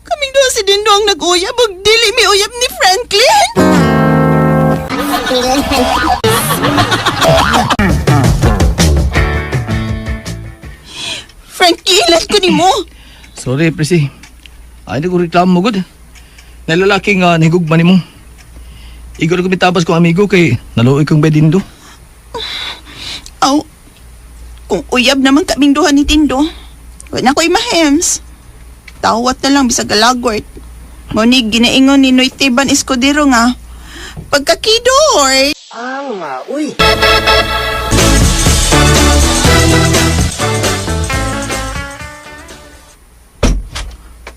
kaming duha si Dindo ang nag-uyab ug dili mi uyab ni Franklin? Frankie, ilan ko nimo? Sorry, presi. Ay, di ko reklamo gud. Nalalaki nga nahigugma nimo. Igor ko mitabas kong amigo kay naluoy kong bedindo. Aw, kung uyab naman kaming duha ni Dindo, wala ko'y mahems. Tawat na lang bisag alagwart. Mao ni ginaingon ni Noy Teban Escudero nga, pagkakidor.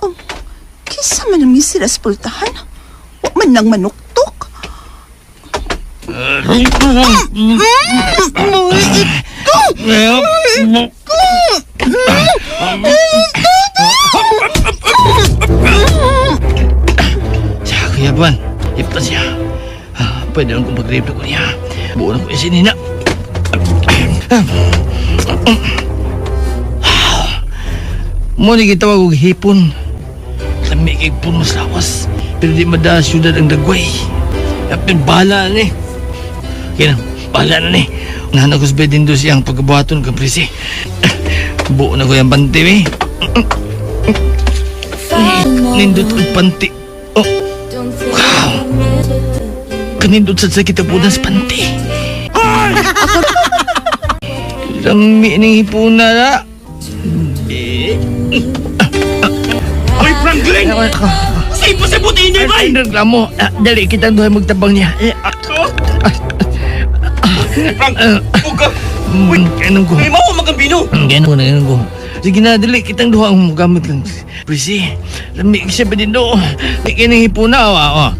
Oh, kisa man ang misira sa pultahan. Wa man lang manuktok. Siya, Kuya Buwan. Ipta siya. Ah, pwede lang kong pag-rape ko niya. Buo na ko isinina. Muna gitawag og hipon. Lami kay puno sa lawas. Pero di mada syudad ang dagway. Apin bahala ni. Kaya na, bahala na ni. Unahan ako sa bed din siyang pagkabuhaton kang prisi. Buo na ko yung panty, eh. Nindot ang panty. Oh, wow. Kanindot sa kita po sa panty. Lami ng hipuna na. Eh. Ay, Franklin! Sa ipasabuti niya, bay! Ay, reklamo. Ah, dali kita duhay magtabang niya. Eh, ah, Frank, uga! Ganun ko. May mao magambino! Ganun ko na, ganun ko. Sige na, dali kitang duha ang gamit lang. Prisi, lami siya ba din do? Di kayo ng hipuna, oh, oh.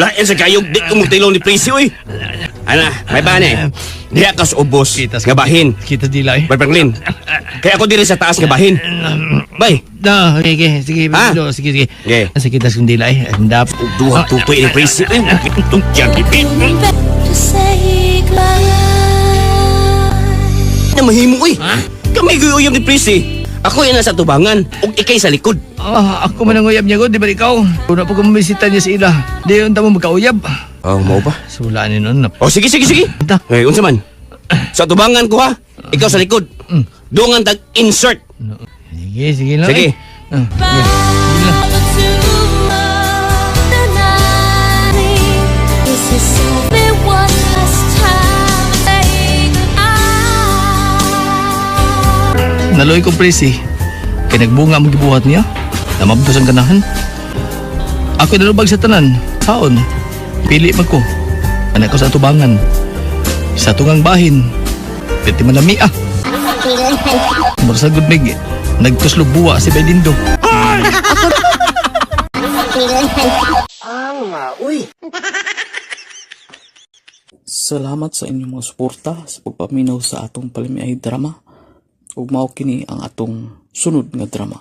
Lain sa kayog, di ko mugtilong ni Prisi, uy! Ana, may bane. Diha ka sa ubos, Kita nga bahin. Kita dila eh. Bay Franklin, kaya ako diri sa taas nga bahin. Bay. No, okay, sige, Ha? sige, sige, sige. Okay. Ang sakit tas kong dila eh. Ang dap. Duha tutoy ni Presi. Eh, tugyan ipit. To say goodbye. Na mahimo oy. Kami guyuyam ni Presi. Ako yan sa tubangan ug ikay sa likod. Ah, ako man ang uyab niya ko, di ba ikaw? Una po kung mabisita niya sa ila. Di yun tamo magkauyab. Oh, mao ba? Sula ni nun. Oh, sige, sige, sige. Ta. Hey, unsa man? Sa tubangan ko ha. Ikaw sa likod. Dungan tag insert. Sige, sige lang. Sige. Eh. Ah, sige. Sige lang. This is only one last time to say goodbye. Naloy ko presi. Kay nagbunga ang gibuhat niya. Namabdos ang ganahan. Ako nalubag sa tanan. Saon. Pili man ko. Anak ko sa tubangan. Sa tungang bahin. Pwede man lami ah. Mura sa good mig. Nagtuslo buwa si Belindo. Salamat sa inyong mga suporta sa pagpaminaw sa atong palimiay drama. Ug mao kini ang atong sunod nga drama.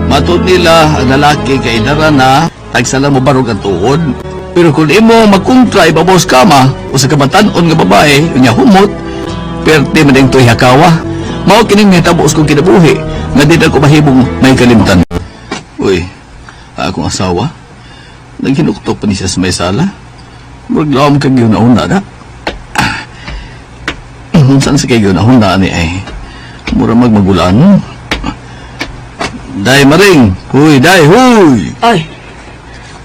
Matod nila ang lalaki kay dara na tagsala mo barog ang tuod. Pero kung imo magkontra ibabaw sa kama o sa kabatan-on nga babae unya humot, perte man ding to'y hakawa. Mao kining nahitabo sa kong kinabuhi nga di na ko mahimong may kalimtan. Uy, akong asawa, naghinuktok pa ni siya sa may sala. Murag lawom kag gihuna-huna na. Saan sa kay gihuna-huna ni ay? Mura magmagulaan. Day maring, huy, day, huy. Oy.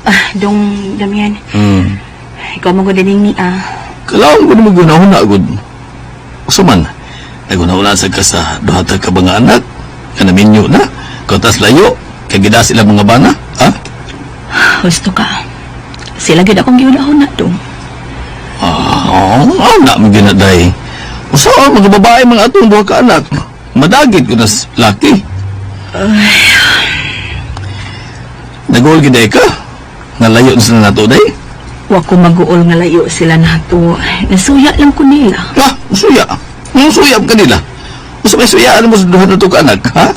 Ah, dong Damian. Ikaw mo gud ni ah. Kailangan ko na magunahuna, gud. Usa man, nagunahuna sa ka sa duha ta ka mga anak, kanaminyo na, kautas layo, kagida sila mga bana, ha? Gusto ka. Sila gid akong gihuna-huna dong. Ah, oh, na mo ginaday. Usa mga babae mga atong duha ka anak, madagit ko nas laki. Nagol gid ka. Nalayo na sila nato day. Wa ko maguol nga layo sila nato. Nasuya lang ko nila. Ha, suya. Ang suya ka nila. Usa may suyaan mo sa duha na to ka anak, ha?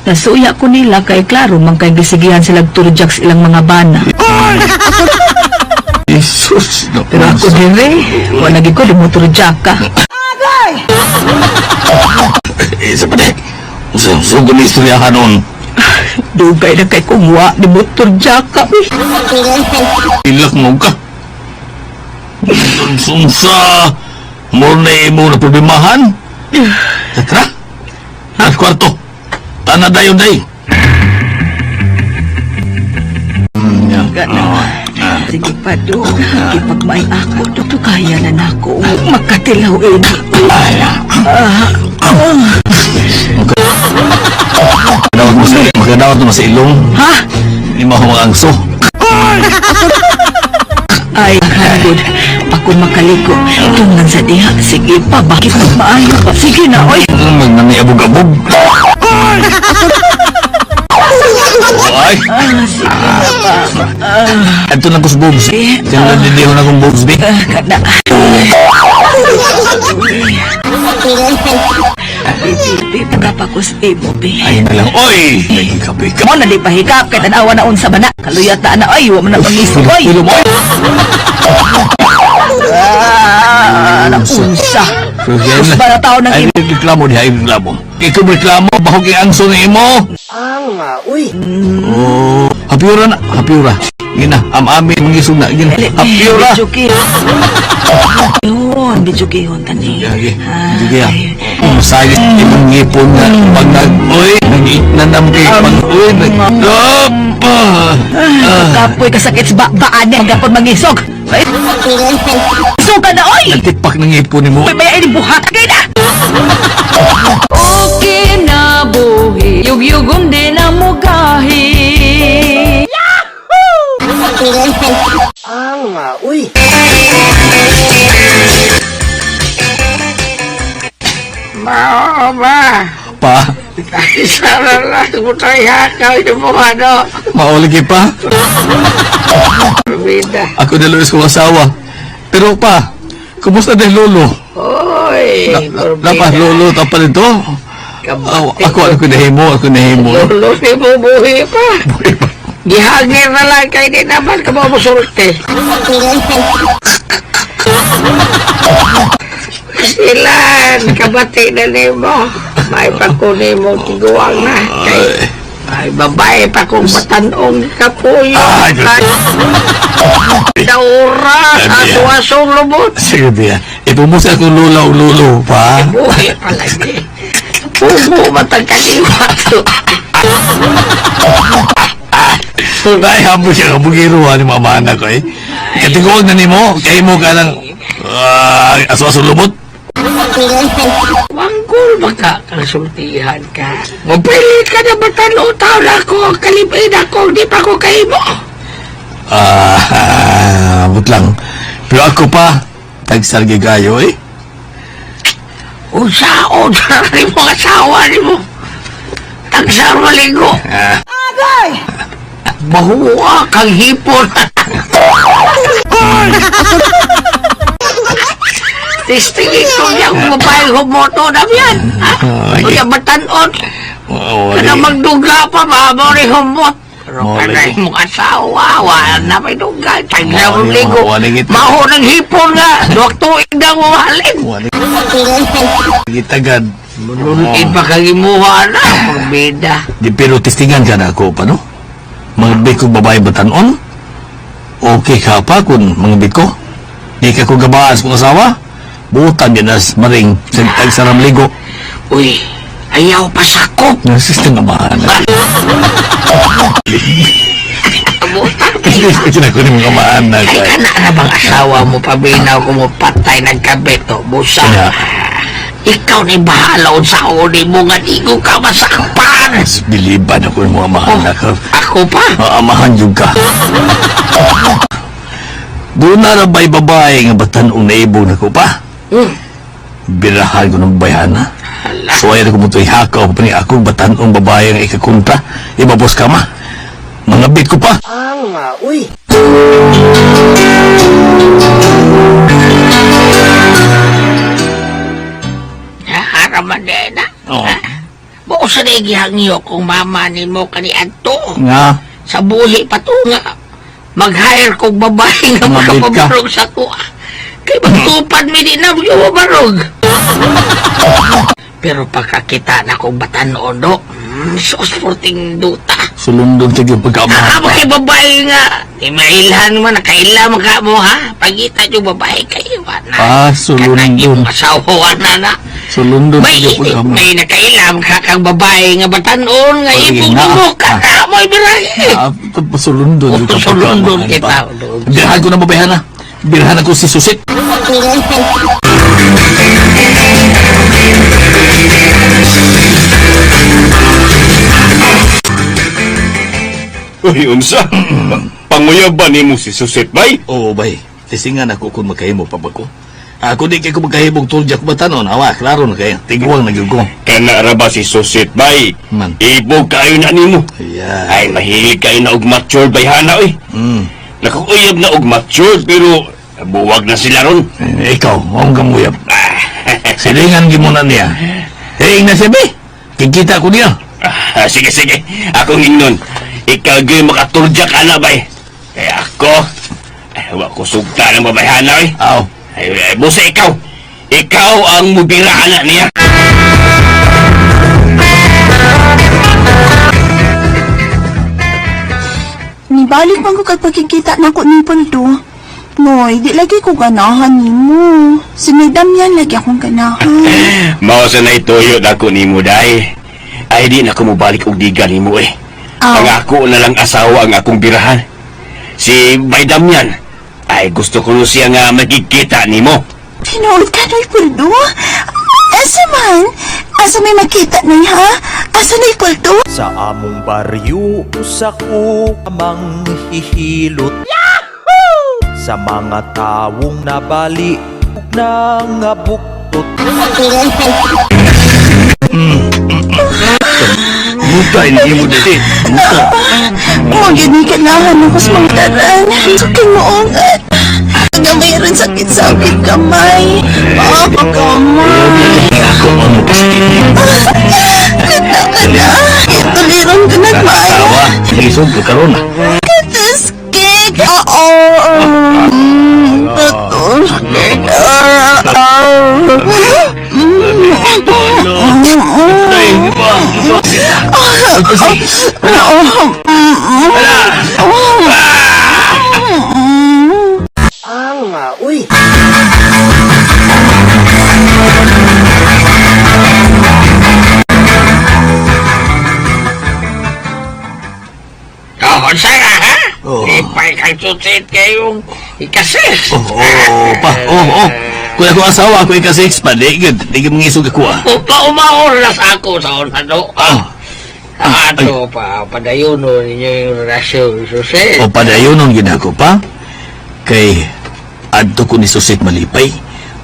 Nasuya ko nila kay klaro man kay gisigihan sila turjak sa ilang mga bana. Jesus, no. Pero ako dire, wala gid ko di mo turjak ka. Eh, sa pati. Usa, usa ko ni istoryahan noon. Dugay na kay kung wa di mo turjak ka. Uy. Ilak mo ka. Sumsa. Mo na imo na problemahan. Tara. At kwarto. Tana dayon day. Yeah. Gana. Sige pa do. Ipagmay ako do. To kaya na nako. Makatilaw ini. Magkadawat mo sa, magkadawat mo sa ilong. Ha? Hindi mo ako maangso. Ay, hangod. Ako makaliko. Tunglan sa diha. Sige pa, bakit maayo pa? Sige na, oy. Magnanay abog-abog. Ay! Ah, sige na pa. Ito na ko sa boobs. Tingnan din na akong boobs, be. Ah, kada. Bibi, pagkapakos imo, be. Ay na lang. Oy! Nagkape ka. Mo na di pahikap kay tanawa na unsa ba na. Kaluyat na na oy, wa man na pangisog oy. Tulong mo. Ah, na unsa. Yan Ba na tao ng Ay, reklamo diha, ay reklamo. Ikaw reklamo, bahog kay angso ni imo. Uy. Oh, hapiura na, hapiura. Gina, am-amin, mangisog na, gina. Hapiura. Bijuki. Yun, bijuki yun, tani. Sige, sige ah. Masayos imong ngipon nga pag nag uy, nag-nanam kay pag uy, nag Apa! Kapoy kasakit sa baan niya, hanggang mangisog. Ay, Suka na, oy! Nagtipak ng ngipon nimo. Uy, may ini buhat kay na! Okay na buhi, yugyugong di na mugahi. Pa. Mauligi pa. Ako na Luis kong asawa. Pero pa, kumusta din lolo? Oy, Dapat lolo ta pa nito. Oh, ako nahimo, ako nahimo. Lolo ni mo buhi pa. Gihangir na lang kay di naman ka mo musulti. Silan, kabati na nimo. May pagkunin mo tiguang na. Kay, ay babae pa kong batanong kapuyo. Ay, Daura, aso-asong lubot. Sige, biya. Ipumusa akong lula o lulo pa. Buhi pa lagi. Pugo matag kaliwa to. Ay, hamo siya kabugiro ni mama anak ko eh. Katiguan na nimo, kay mo ka lang aso-aso lubot. Manggol ba ka kasultihan ka? Mapilit ka na ba tao na ako ang kalipin ako, di pa ko kahimo. Abot lang. Pero ako pa, tagsalgi gayo eh. Unsaon na rin mo asawa ni mo. Tagsar maligo. Agay! Bahuwa kang hipon. Tistingin ko niya kung babae humoto na yan. Ha? Kuya batanon. Oo, Kana magduga pa, mabaw ni humot. Pero Mao kanay lagi. mong asawa, wala na may duga. Tagna Mao mong ligo. wala git. Maho ng hipon nga. Duwag tuig na mo halin. Gitagad. Manunod pa kang imuha na. Pagbida. Di pero testingan ka na ako pa, no? Mga bit kong babae batanon? Okay ka pa kung mga bit ko? Di ka ko gabaan sa kong asawa? Butan din as maring sa tagsaram ligo. Uy, ayaw pa sakop. Nasistem nga ba? Hindi ko kinakunin mga maanak. Ay, kana na bang asawa mo pabinaw ko mo patay nagkabeto, busa. Kaya- Ikaw ni bahala sa uni mo nga di ko ka masakpan. Biliban ako ng mga maanak. Ako pa? Maamahan yung ka. Doon na na ba'y babae nga batanong naibog na ko pa? Birahan ko ng bayana. So ay ko mo ito'y hakaw pa ni ako batanong babae nga ikakontra. Ibabos ka ma. Mga bit ko pa. Uy. Haraman din na. Oo. Buo sa nagihangyo kung mama ni mo kani adto. Nga. Sa buhi pa to nga. Mag-hire kong babae nga Mabit ka. makapabarog sa kuha. Kay magtupad mi di na mabarog. Pero pagkakita na kong batanoon do, sus sporting duta. Sulundon ka yung pagkaamahan. Amo kay babae nga. Di mailhan mo, nakaila mo ka mo ha. Pagita yung babae kayo, na. Ah, sulundon. Asawa na na. Sulundon ka May, yung pagkaamahan. may nakailam ka kang babae nga batanon nga Ay, ibog na. mo ka na mo ibirahe. Ah, sulundon yung Sulundon pagkaamahan kita. pa. Birahan ko na babae na. Birahan ako si Susit. Uy, unsa? Panguyab ba nimo si Susit, bay? Oo, bay. Tisingan ako kung makahimo pa ba ko. Ako di kay ko magkahimong tuljak batanon. Awa, klaro na kayo. Tiguang na gyud ko. Kana ra ba si Susit, bay? Man. Ibog kayo na nimo. Yeah. Ay, mahilig kayo na og mature bayhana, oy. Nakakuyab na og mature, pero buwag na sila ron. Eh, ikaw, huwag kang uyab. Silingan gi mo na niya. Eh, na siya, bay. Kikita ko niya. Ah, sige, sige. Akong ingnon. Ikaw gyud makaturjak ana, bay. Kaya ako, ay, wa ko sugta ng babayhana, oy. Aw. Ay, ay, busa ikaw. Ikaw ang mubira ana niya. Nibalik man ko kag pagkikita na ko ni Poldo. Noy, di lagi ko ganahan nimo. Si Noy Damian lagi akong ganahan. Mao sa naituyo na ko nimo day. Ay di na ko mobalik og diga nimo eh. Ang ako na lang asawa ang akong birahan. Si Bay Damian. Ay gusto ko no siya nga magkikita nimo. Tinuod ka, Noy Poldo? Asa man? Asa may makita, Noy, ha? Asa Noy Poldo? Sa among baryo usa ko amang hihilot. Yahoo! Sa mga tawong nabali ug nangabuktot. Buta ini mo dito. Buta. Mo gyud ni kailangan ako sa mga taran. Sa kinuongan. Nga mayroon sakit sa aking kamay. Papa, kamay. Ako ang mapasakit. Isog ka karon. Cake! Oo! Oh, unsa ka, ha? Ipay kang susit kayong ikasis. Oh, pa. Oh. Kung ako asawa, ako ika-six pa. Di, gud. Di gud mangisog ako, ah. O, paumaon na sa ako sa una, no? Ah. Ato pa, padayon ninyo yung relasyon, susit. O padayon ang ginako pa. Kay adto ko ni Susit malipay.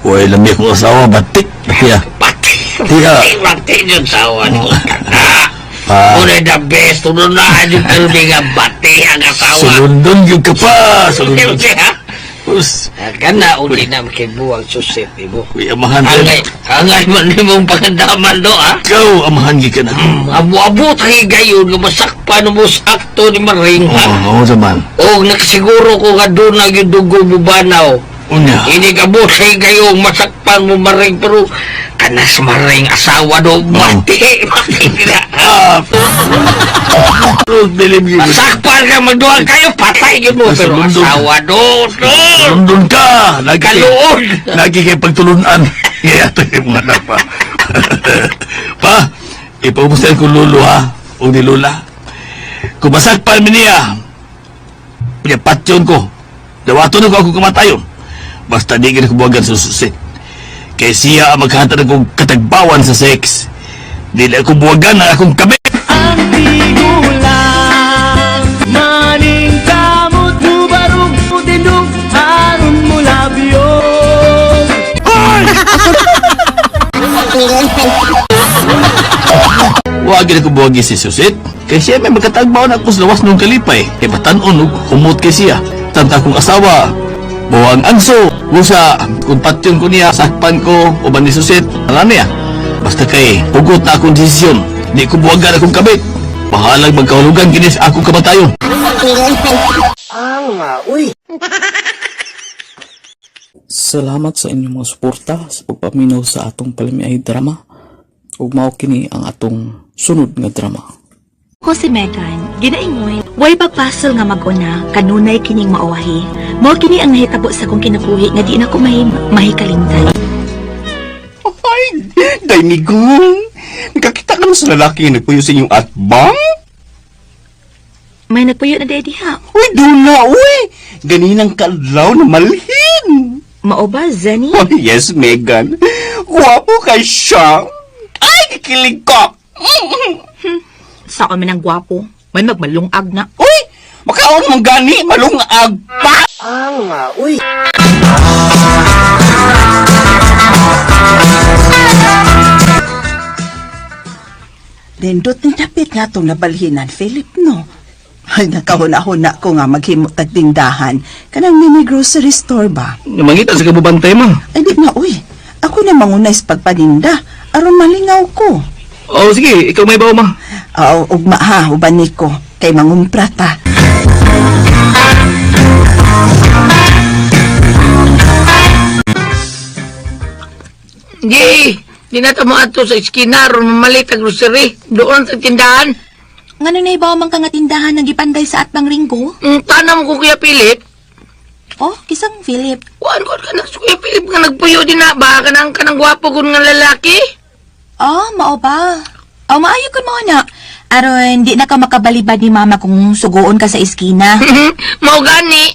Way lami akong asawa batik. Tiya. Batik. Tiya. Batik yun sawa ni Kana. Pa. Una the best, tunod na yung kalbi nga batik ang asawa. Sulundon gyud ka pa. Sulundon. Ha? Us. Kana uli na makibuwang susit, ibo. Uy, amahan. Angay, angay man ni mong pangandaman do, ha? Ikaw, amahan gyud ka na. Abo-abo tayo gayon, nga masakpan mo sakto ni Maring, ha? Oo, naman. O, nakasiguro ko nga doon na yung dugo mo banaw. Unya. Hindi ka mo tayo gayon, masakpan mo Maring, pero kanas Maring asawa do, bati, bati na. Masakpan ka, magduwag kayo, patay yun mo, pero asawa do, do. Sulundon ka. Lagi kay, Kaluon. lagi kay pagtulunan. Iya, ito yung mga anak pa. Pa, ipaumusta ko lulo ha. O ni Lola. Kung masakpan mi niya, pinapatyon ko. Dawaton ko ako kamatayon. Basta di ka buwagan sa susit. Kay siya ang maghatag akong katagbawan sa sex. Dili ako buwagan ang akong kabit. Tigulang maning kamot mubarog mutindog aron mo labyo. Wag gid ko buwagi si Susit. Kay siya may magkatagbawan ako sa lawas nung kalipay. Kay batan-on og humot kay siya. Tanta akong asawa. Buwang anso. Busa, kung patyon ko niya, sakpan ko, uban ni Susit. Alam niya. Basta kay, hugot na akong desisyon. Di ko buwagan akong kabit. Bahalag magkahulugan kinis akong kamatayon. Salamat sa inyong mga suporta sa pagpaminaw sa atong palamiay drama. Ug mao kini ang atong sunod nga drama. Ko si Megan, ginaingon, way pagpasol nga mag-una, kanunay kining maowahi. Mao kini ang nahitabo sa akong kinabuhi nga di na ko mahikalimtan. Ay, Dainigong! Nakakita ka na sa lalaki nga nagpuyo sa inyong atbang? May nagpuyo na daddy ha. Uy, dula, uy! Ganinang kadlaw na malhin! Mao ba, Zenny? Oh, yes, Megan. Gwapo kay siya. Ay, kikilig ko! Sa man ang gwapo. May magmalungag na. Uy! Makaon mong gani, malungag pa! Uy. Nindot ni dapit nga itong nabalhinan, Philip, no? Ay, nakahuna-huna ko nga maghimo tagtindahan. Kanang mini grocery store ba? Mangita sa kabubantay ma. Ay, di na, uy. Ako na mangunay sa pagpaninda. Aron malingaw ko. Oh, sige, ikaw may bawo ma. Oo, ugma ha, uban ni ko. Kay mangumpra ta. Di, di na ta mo ato sa iskina, ron mamalit ang grocery, doon sa tindahan. Ngano na ibaw man ka nga tindahan ang gipanday sa atbang ringgo? Tanam ko Kuya Philip. Oh, kisang Philip. Kuan ko ka na Kuya Philip nga nagpuyo din na ba kanang kanang gwapo kun nga lalaki. Oh, mao ba? Oh, maayo kun mo na. Aron di na ka makabalibad ni mama kung suguon ka sa iskina. Mao gani.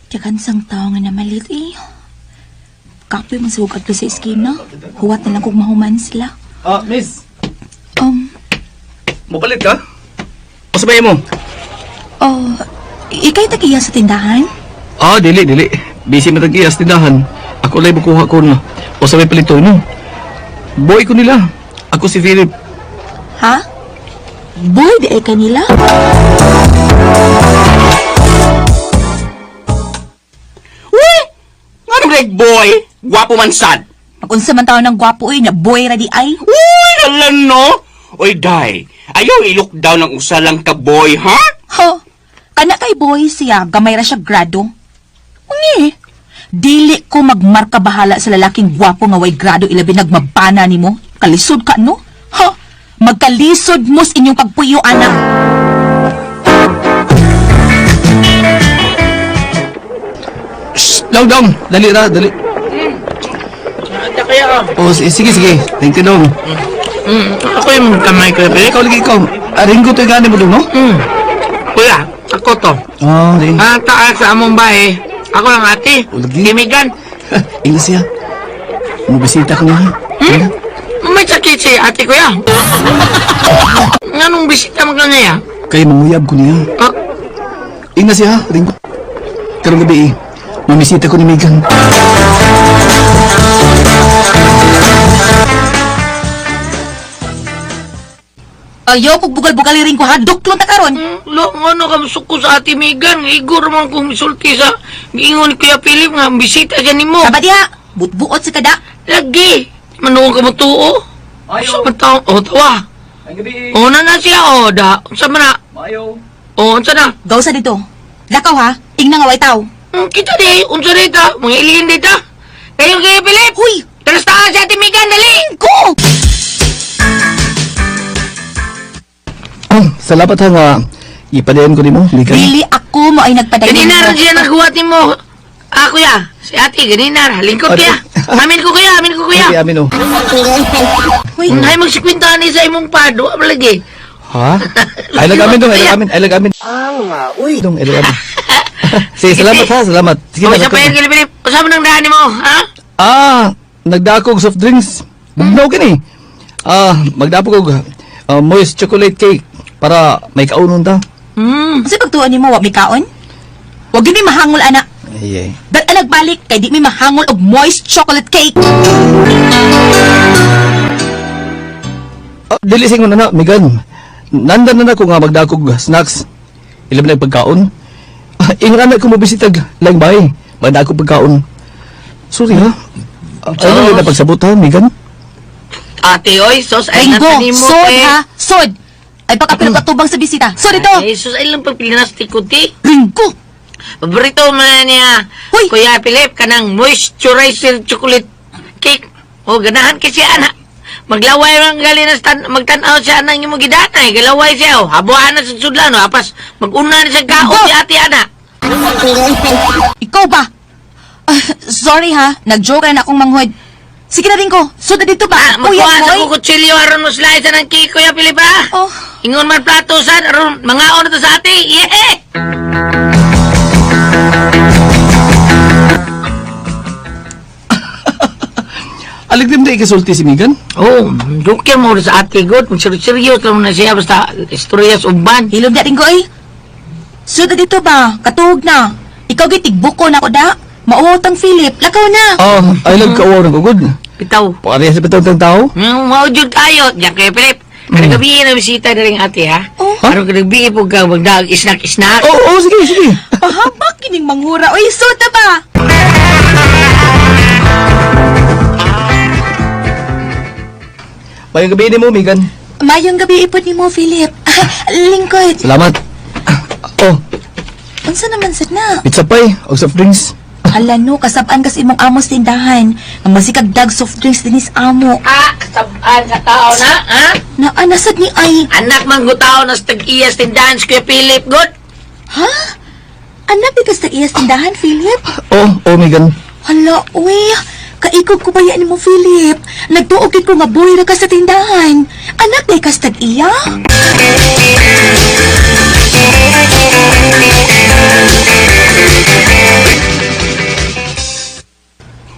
Tiyakansang tao nga namalit eh. Kapoy man sa adto sa iskina. Huwat na lang kung mahuman sila. Ah, miss. Mupalit ka? O sabay mo? Oh, ikay tagiya sa tindahan? Ah, dili, dili. Busy man tag-iya sa tindahan. Ako lang bukuha ko na. O sabay palito no. Boy ko nila. Ako si Philip. Ha? Boy, di ay kanila? Uy! Nga nung boy? Gwapo man sad. Magunsa man taon ng gwapo oy, na boy ra di ay. Uy, alam no? Uy, day. Ayaw i-look down ang usa lang ka boy, ha? Ha? Kana kay boy siya, gamay ra siya grado. Ungi. Dili ko magmarka bahala sa lalaking gwapo nga way grado ilabi nagmabana nimo. Kalisod ka no? Ha? Magkalisod mo sa inyong pagpuyo anak. Shh, dong, dong. Dali ra, dali. Kaya ka. Oh, sige, sige. Thank you, dong. Ako yung kamay ko, Philip. Ikaw lagi ikaw. Ringgo to yung gani mo dong, no? Kuya, ako to. Oh, ring. Ang taas sa among bahay. Ako lang ate. Oh, lagi. Timigan. Ingla siya. Mubisita ko niya. Hmm? May sakit si ate kuya. Nganong bisita mo ka niya? Kay manguyab ko niya. Ah, Ingla siya, Ringgo. Karong gabi eh. Mamisita ko ni Megan. Ayaw kog bugal-bugal rin ko ha, duklon ta karon. Lo, ano ka masuko sa ate Megan? Igor man kong misulti sa giingon ni Kuya Philip nga bisita siya nimo. Saba diha, butbuot sa kada. Lagi. Manuong ka mo tuo. Sa man taong, oh, tawa. Ang gabi. Oh, na na siya, oh, da. Unsa man na? Mayo. Oh, unsa na? Gaw sa dito. Lakaw ha, ingna nga way taw. Kita di, unsa di ta? Mga ilihin di ta. Kayo Kuya Philip. Huy, Taras taas si ate Megan, dali. ko. Oh, salamat ha nga. Ipadayon ko nimo, Megan. Dili ako mo ay nagpadayon. Ganina rin siya naghuwat nimo. Ah, kuya, si ate, ganina. Lingkod Ate. kuya. Amin ko kuya, amin ko kuya. Okay, amin oh. Huy, Ay, magsikwintahan ni sa imong pad. Wa pa lagi. Ha? Ay lag amin dong, ay lag amin, ay lag amin. Ah, uy. Dong, ay lag amin. Sige, salamat ha, salamat. Sige, O, nalakad sa pa na. yan, Philip. Usa man ang daan nimo, ha? Ah, nagdako og soft drinks. Bugnaw kini. Ah, magdapo og moist chocolate cake para may kaunon ta. Kasi pagtuon nimo wa may kaon? Wa gyud mi mahangol ana. Ay, ay. Dal nagbalik kay di mi mahangol og moist chocolate cake. Ah, dili singon na na, Megan. Nandan na na ko nga magdako og snacks. Ilam na pagkaon. Ah, ingon na ko mobisitag lang bay. Magdako pagkaon. Sorry ha. Ah, ano na pagsabot ha, Megan? Ate, oy, sos, ay Ringo, nata nimo, sod eh. ha, sod. Ay baka pinagkatubang sa bisita. Sod ito. Ay, sus, ay lang pagpilinastik ko, ti. Ringo. Paborito man niya. Hoy! Kuya Philip, kanang moisturizer chocolate cake. O, ganahan kasi ana. Maglaway man gali na stan, magtan-aw siya anang imong gidanay. Galaway siya, oh. Habuan na sa sudlan, oh. Apas, mag-una na siya kaon si ate ana. Ikaw ba? Ah, sorry ha, nag-joke na akong manghod. Sige na Ringo, sod na dito ba? Ah, Kuya, magkuha sa boy. ko kutsilyo aron mo slice ng cake, Kuya Philip, ha? Oh. Ingon man plato san, aron mangaon na to sa ate. Yeah! Aligdim na ikasulti si Megan. Oh, joke mo sa ate, good. Mag-serious lang na siya, basta istorya sa uban. Hilom na Ringo ay. Sod na dito ba? Katuog na. Ikaw gitigbuko na ko da. Mauhot ang Philip. Lakaw na. Ah, ay lag kauaw ng ugod. Bitaw. Parehas sa bitong tang tao. Mao jud kayo. Diyan kay Philip. Kada gabi na bisita na rin ate ha. Oh. Aron kada gabi po ka magdaag isnak-isnak. Oo, oh, sige, sige. Pahabak kining manghura. Oy, sod na ba? Mayong gabi ni mo, Megan. Mayong gabi ipod nimo, Philip. Lingkod. Salamat. Oh, Unsa naman sad na? pizza pie og soft drinks. Hala no, kasabaan kas imong amo sa tindahan. Nga masikag dag soft drinks dinis amo. Ah, kasabaan sa tao na, ha? Naa nasad ni ay. Anak man tao na sa tag-iyas tindahan si Kuya Philip, good. Ha? Anak di kas tag-iyas tindahan, Philip? Oh, oh, Megan. Hala, uy. Kaikog ko ba yan mo, Philip? Nagtuog gid ko nga boy ra ka sa tindahan. Anak di kas tag-iya?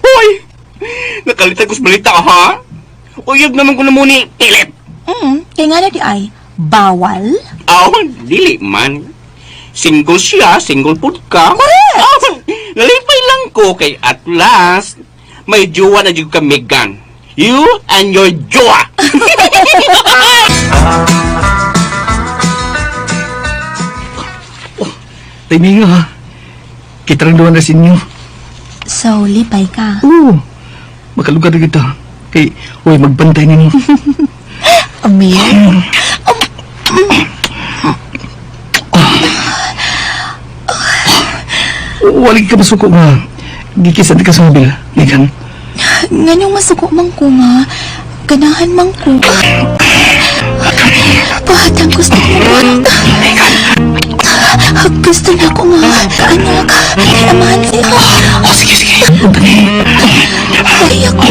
Hoy! Nakalitan ko sa balita, ha? Uyab naman ko na muni, Philip. Kaya nga na di ay, bawal? Aw, dili man. Single siya, single pud ka. Correct! Aw, nalipay lang ko kay at last, may jowa na jud ka, Megan. You and your jowa. Timing ha. Kitrang duwan na sa inyo. So, lipay ka. Oo. Makalugar na kita. Kay, uy, magbantay nimo. Amir? Wala ka masuko nga. Gikisan ka sa mobil, Megan. Nganyong masuko man ko nga. Ganahan man ko. Pahatang gusto ko. Gusto na ko nga. Anak, amahan siya. Oh, sige, sige. Punta ni. Ay, ako.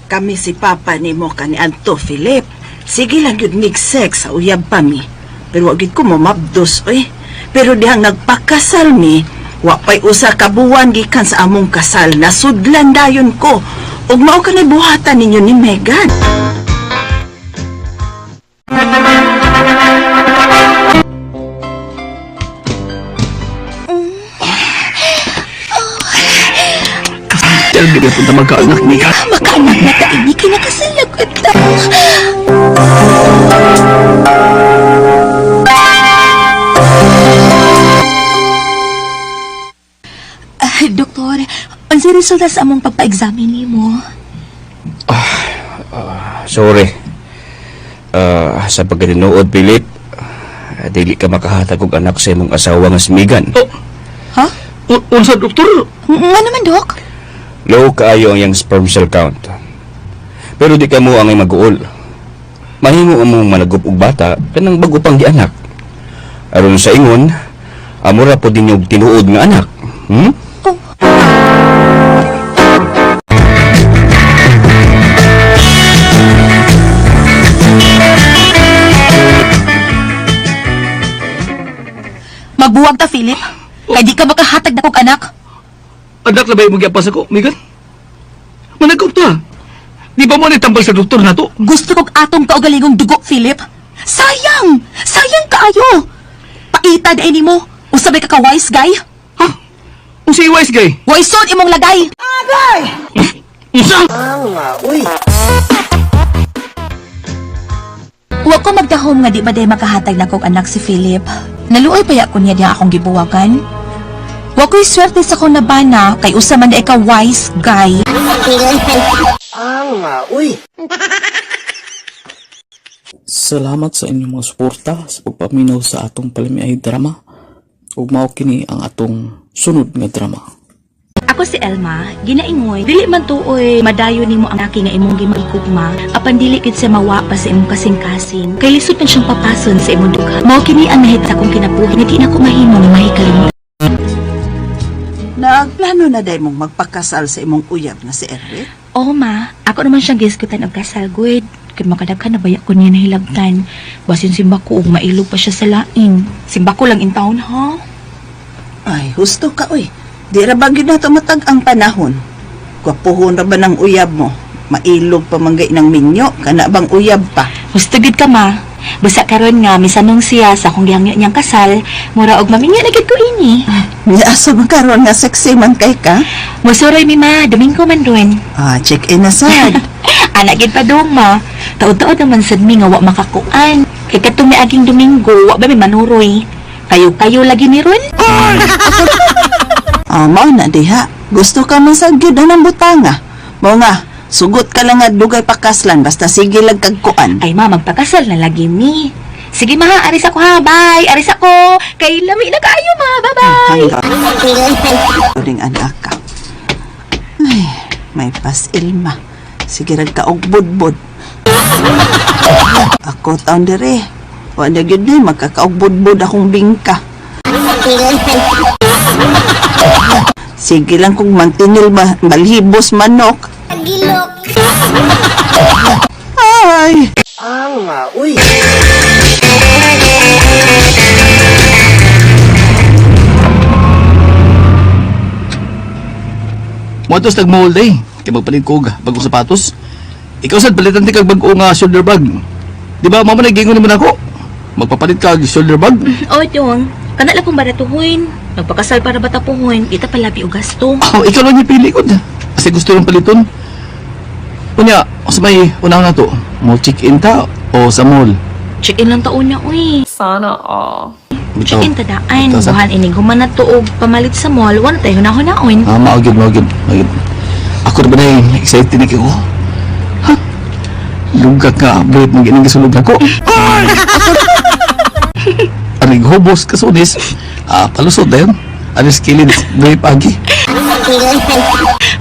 Kami si Papa ni mo kani Anto Philip. Sige lang yun mig sex sa uyab pa mi. Pero wag gyud ko momabdos oy. Pero dihang nagpakasal mi, wa pay usa ka buwan gikan sa among kasal. Nasudlan dayon ko. Ug mao kanay buhatan ninyo ni Megan. Dahil di punta magkaanak, Megan. Makaanak na ta ini kinakasalagot ta. Ah, doktor, unsay resulta sa among pagpa-examine nimo? Sorry. Sa pagkatinuod, Philip, dili ka makahatag og anak sa imong asawa nga si Megan. Oh. Ha? Unsa, doktor? Nga naman, dok? Low kaayo ang iyang sperm cell count. Pero di ka mo ang mag-uol. Mahimo among managup og bata kanang bago pang gianak. Aron sa ingon, amura po din yung tinuod nga anak. Hmm? Magbuwag ta, Philip. Kay di ka makahatag na kog anak. Anak na ba yung magyapa sa ko, Megan? Managop ta. Di ba mo nitambal sa doktor na to? Gusto kog atong kaugalingong dugo, Philip. Sayang! Sayang kaayo! Paita na ini mo. Usa may ka wise guy? Ha? Unsa wise guy? Waison imong lagay. Unsa? Wa ko magdahom nga di ba day makahatag na kog anak si Philip. Naluoy pa ya ko niya diha akong gibuwagan. Wa ko'y swerte sa akong nabana kay usa man di ka wise guy. Salamat sa inyong mga suporta sa pagpaminaw sa atong palamiay drama. Ug mao kini ang atong sunod nga drama. Ako si Elma, ginaingoy, dili man tuoy madayo nimo ang aki nga imong gimagkugma, apan dili gid siya mawa pa sa imong kasing-kasing. Kay lisod man siyang papason sa imong dugha. Mao kini ang nahita akong kinabuhi nga di na ko mahimo nga mahikalimot. Nagplano na day mong magpakasal sa imong uyab nga si Erwin? Oo ma, ako naman siyang gisgutan og kasal gud. Kay makadaghan na baya ko niya nahilabtan. Basin simba ko og mailog pa siya sa laing. Simba ko lang in town ha. Ay, husto ka oy. Di ra ba gyud nato matag ang panahon? Gwapuhon ra ba ng uyab mo? Mailog pa manggay ng minyo, kana bang uyab pa? Husto gid ka ma. Basta karon nga misanong siya sa akong gihangyo niyang kasal, mura og mamingyo na gid ko ini. Niasa man karon nga sexy man kay ka? Musuroy mi ma, Domingo man ron. Ah, check in na sad. Anak gid pa dong ma. Taod-taod naman sad mi nga wa makakuan. Kay katong miaging Domingo, wa ba mi manuroy. Kayo-kayo lagi ni ron. Ah, mao na diha. Gusto ka man sa gyud anang butanga. Mao nga, sugot ka lang nga dugay pakaslan basta sige lang kag kuan. Ay ma, magpakasal na lagi mi. Sige ma, aris ako ha. Bye. Aris ako. Kay lami na kaayo ma. Bye-bye. Ring anak ka. Ay, may pas ilma. Sige rag ka og budbud. Ako taon dire. Wa na gyud ni magkakaog budbud akong bingka. Sige lang kung mantinil ba, balhibos manok. Ay! Mo atos nagmall day. Kay magpalit ko og bagong sapatos. Ikaw sad palitan ti kag bag-o nga shoulder bag. Di ba mama nagingon naman ako? Magpapalit ka og shoulder bag. O, dong. Kana lang kung baratuhoy. Magpakasal para batapuhoy. Kita palabi og gasto. Oh, ikaw lang yung pili ko. Kasi gusto yung paliton. Unya, sa may unang na to, mo check-in ta o sa mall? Check-in lang taon na, uy. Sana all. Bitaw. Check-in tadaan. Bitaw sa- Buhan inig human na to og pamalit sa mall, wala tayo hunahon-hunaon. Ah, maagid, maagid, maagid. Ako na ba na yung excited na kayo? Ha? Lugak ka, brief mag inang gisulog na ko. Arig hobos kasunis. Ah, palusot na yun. Aris kilid, brief agi.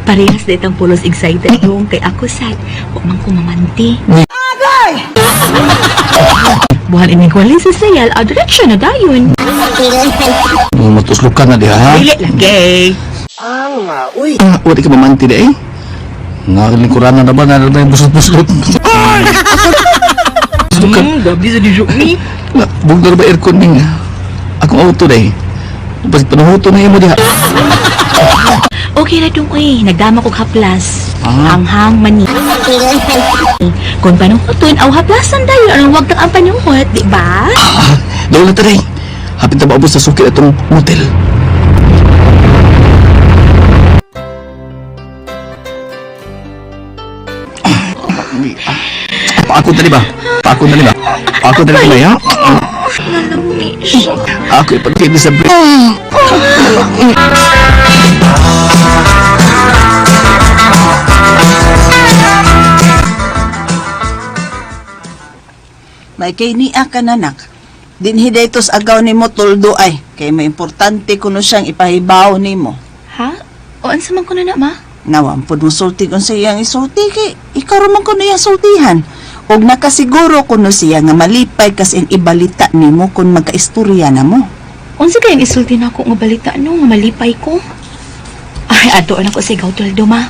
Parehas na itang pulos excited yung kay ako sad. Wa man ko mamanti. Buhan inig wali sa sayal, diretso na dayon. Matuslok ka na diha, ha? Dili lagi. Ah, uy. Ah, wala ka mamanti di eh. Nakalingkuranan na ba? Na ba yung busot-buslot? Gabi sa di ni. Bugdar ba aircon ning akong auto day. Basta panuhuto na imo diha. Okay na dong, uy. Nagdama kog haplas. Ah. Anghang mani. Kung panuhuton, aw haplasan dayon. Anong wag kang ang panuhot, di ba? Daw na taday. Hapit na maabot sa suki atong motel. Paako na ba? Paako na ba? Paako na ba ya? Nalami siya. Ako ipagkini sa break. May kay niya ka nanak. Dinhi daytos agaw nimo tuldo ay kay may importante kuno siyang ipahibaw nimo. Ha? O, ansa man ko na na, ma? Nawampod mo sulti kung sa iyang isulti kay ikaw ra man kuno iyang sultihan. Og nakasiguro kuno siya nga malipay kas iyang ibalita nimo kung magkaistorya na mo. Unsa kayang isulti na ako nga balita no, nga malipay ko? Ay, ato na ko sa ikaw, tuldo, ma.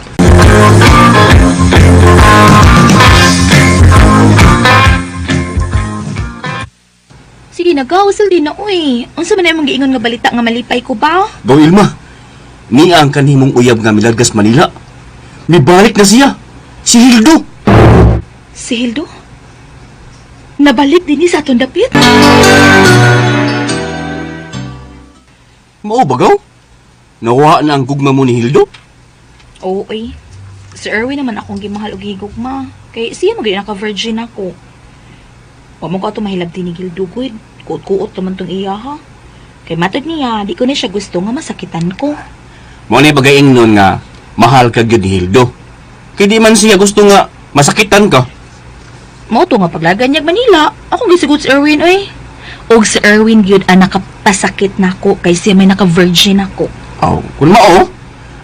Sige, nagausal din na, uy. Unsa man na imong giingon nga balita nga malipay ko ba? Gaw Ilma, niya ang kanhimong uyab nga milargas Manila. Mibalik na siya. Si Hildo. Si Hildo? Nabalik din ni sa atong dapit? Mao ba gaw? Nawa na ang gugma mo ni Hildo? Oo, uy. Si Erwin naman akong gimahal og gigugma. Kay siya maging naka-virgin ako. Wa mo ko ato mahilabti ni Gildo, gud. Kuot-kuot naman tong iya, ha? Kay matod niya, di ko na siya gusto nga masakitan ko. Mo ni bagaing nun nga mahal ka gyud ni Hildo. Kay di man siya gusto nga masakitan ka. Mao to nga paglagan niyag Manila. Akong gisugot si Erwin, oy. Og si Erwin gyud ang nakapasakit nako kay siya may naka-virgin ako. Aw, kun mao.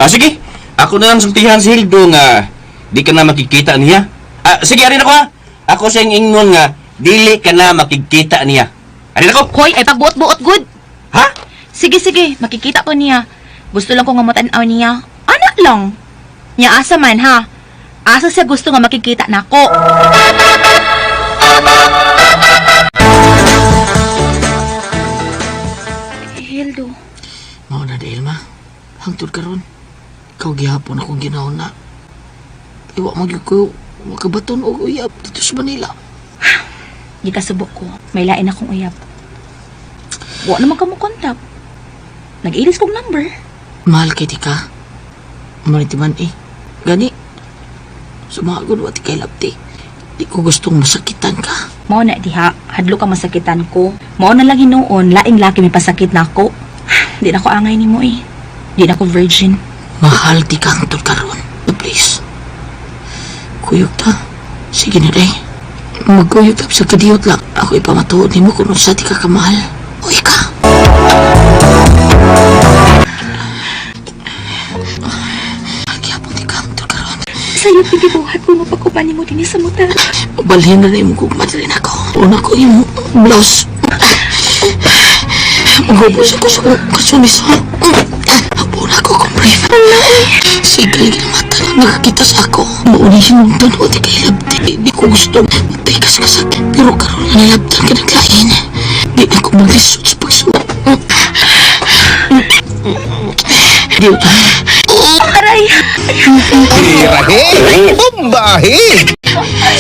Ah, sige. Ako na lang sultihan si Hildo nga di ka na makikita niya. Ah, sige, arin ako ha. Ako siyang ingnon nga dili ka na makikita niya. Arin ako. Hoy, ay pagbuot-buot good. Ha? Sige, sige, makikita ko niya. Gusto lang ko nga matan-aw niya. Anak lang. Nya asa man ha. Asa siya gusto nga makikita nako. Hildo. Mao na dahil ma. Hangtod karon. Ikaw gihapon akong ginaon na. Iwa mo gyud ko makabaton og uyab dito sa Manila. Gikasubo ko. May lain akong uyab. Wa naman ka mo kontak. Nag-ilis kong number. Mahal kay di ka. Maniti man eh. Gani. Sumagod wa ti kay labti. Di ko gustong masakitan ka. Mao na diha, hadlo ka masakitan ko. Mao na lang hinuon, laing laki may pasakit na ako. Di na ko angay nimo eh. Di na ko virgin. Mahal di ka hangtod karon. Please. Kuyog ta. Sige na day. Magkuyog ta sa kadiyot lang. Ako ipamatuod nimo kung unsa di ka kamahal. Uy ka. Gihapon di ka hangtod karon. Sa'yo pigibuhat ko mapakuban nimo dinhi sa motel. Balhin na na imong gugma diri nako. Una ko imong blouse. Magubos ako sa kasunis. Una ko kong brief. Sige, ginamata na nakakita sa ako. Maunihin mong tanaw di kay labdi. Di ko gusto matay kas kasakit. Pero karon na nilabdan ka naglain. Di na ko maglisod sa pagsuot. Di ko. Aray! Tirahe! Bombahe! Agay!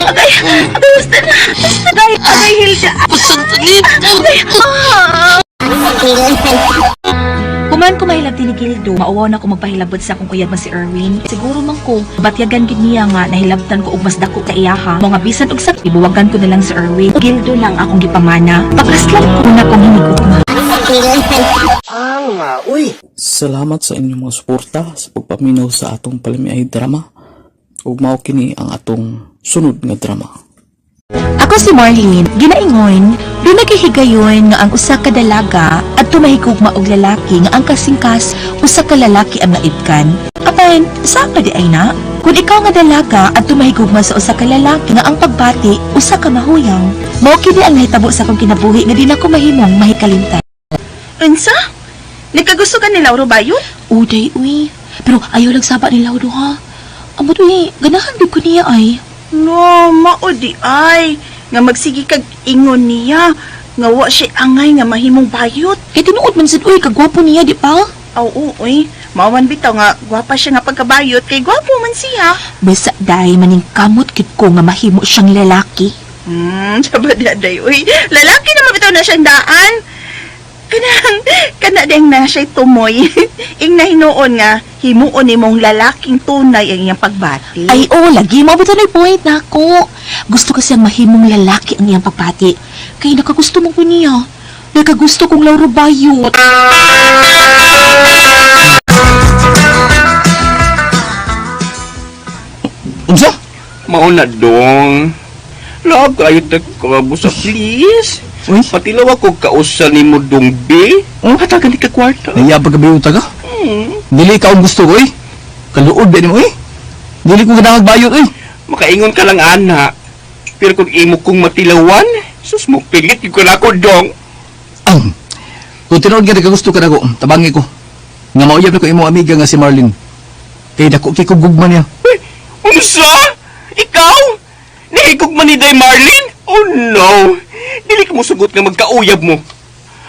Agay! Basta na! Agay! Agay, Hilda! Basta Agay! Ah! Kuman Human ko mahilabti ni Gildo, mauwaw na ko magpahilabot sa akong uyab nga si Erwin. Siguro man ko, batyagan gid niya nga nahilabtan ko og mas dako ka iyaha. Mga bisan og sa ibuwagan ko na lang si Erwin. Gildo lang akong gipamana. Pakaslan ko na kong hinigugma. Salamat sa inyong mga suporta sa pagpaminaw sa atong palamiay drama. Ug mao kini ang atong sunod nga drama. Ako si Marlene, ginaingon, doon naghihigayon nga ang usa ka dalaga at tumahigugma og lalaki nga ang kasingkas usa ka lalaki ang naibkan. Apan, sa pa di ay na? Kung ikaw nga dalaga at tumahigugma sa usa ka lalaki nga ang pagbati usa ka mahuyang, mao kini ang nahitabo sa akong kinabuhi nga di na ko mahimong mahikalimtan. Unsa? Nagkagusto ka ni Lauro Bayot? Uday, uy. Pero ayaw lang saba ni Lauro ha. Amot uy, ganahan gyud ko niya ay. No, mao di ay. Nga magsige kag ingon niya. Nga wa siya angay nga mahimong bayot. Kay tinuod man sad uy, kagwapo niya di pa? Aw, oo, uy. Mawan bitaw nga gwapa siya nga pagkabayot kay gwapo man siya. Basta dai maning kamot gid ko nga mahimo siyang lalaki. Sabad na day, uy. Lalaki naman bitaw na siyang daan. Kanang, kana ding na siya'y tumoy. Ing na hinuon nga, himuon nimong lalaking tunay ang iyang pagbati. Ay, oo, lagi mo bitaw na point na ako. Gusto ko siyang mahimong lalaki ang iyang pagbati. Kay nakagusto mo ko niya. Nakagusto kong Lauro Bayot. Unsa? Mauna dong. Love kayo ta kabusa, please. Uy. Patilaw ako kausa ni mo dong, be. Oh? Hatagan ni ka kwarta. Naiya pa ka ka? Dili ka ang gusto ko, eh. Kaluod ba nimo, eh. Dili ko ganahag bayot, eh. Makaingon ka lang, ana. Pero kung imo kong matilawan, sus mo pilit yung ko dong. Ang. Kung tinuod nga nagkagusto ka nako, tabangi ko. Nga mauyab na ko imong amiga nga si Marlene. Kay dako kay kog gugma niya. Uy, unsa? Ikaw? Nahigog man ni Day Marlene? Oh no! Dili ka mo sugot nga magkauyab mo.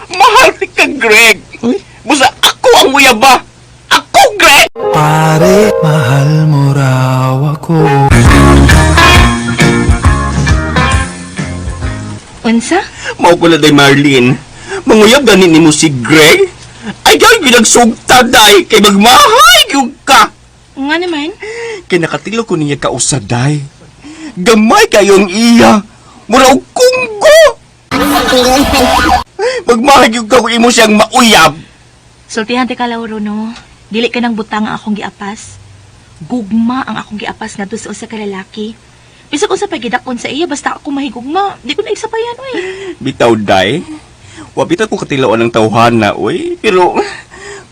Mahal ti ka, Greg. Uy. Busa ako ang uyab ba? Ako, Greg! Pare, mahal mo raw ako. Unsa? Mao ko na Day Marlene. Manguyab gani nimo si Greg? Ay, gawin ginagsugta, Day! Kay magmahay yung ka! Nga naman. Kay nakatilo ko niya kausaday. Gamay kayong iya. Mura og kunggo. Magmahag yung ka kung imo siyang mauyab. Sultihan ti ka, Lauro, no? Dili ka ng butang ang akong giapas. Gugma ang akong giapas ngadto sa usa ka lalaki. Bisag unsa pa gidakon sa iya, basta ako mahigugma. Di ko na igsapayan, uy. Bitaw, day. Wabitaw ko katilawan ng tawhana, uy. Pero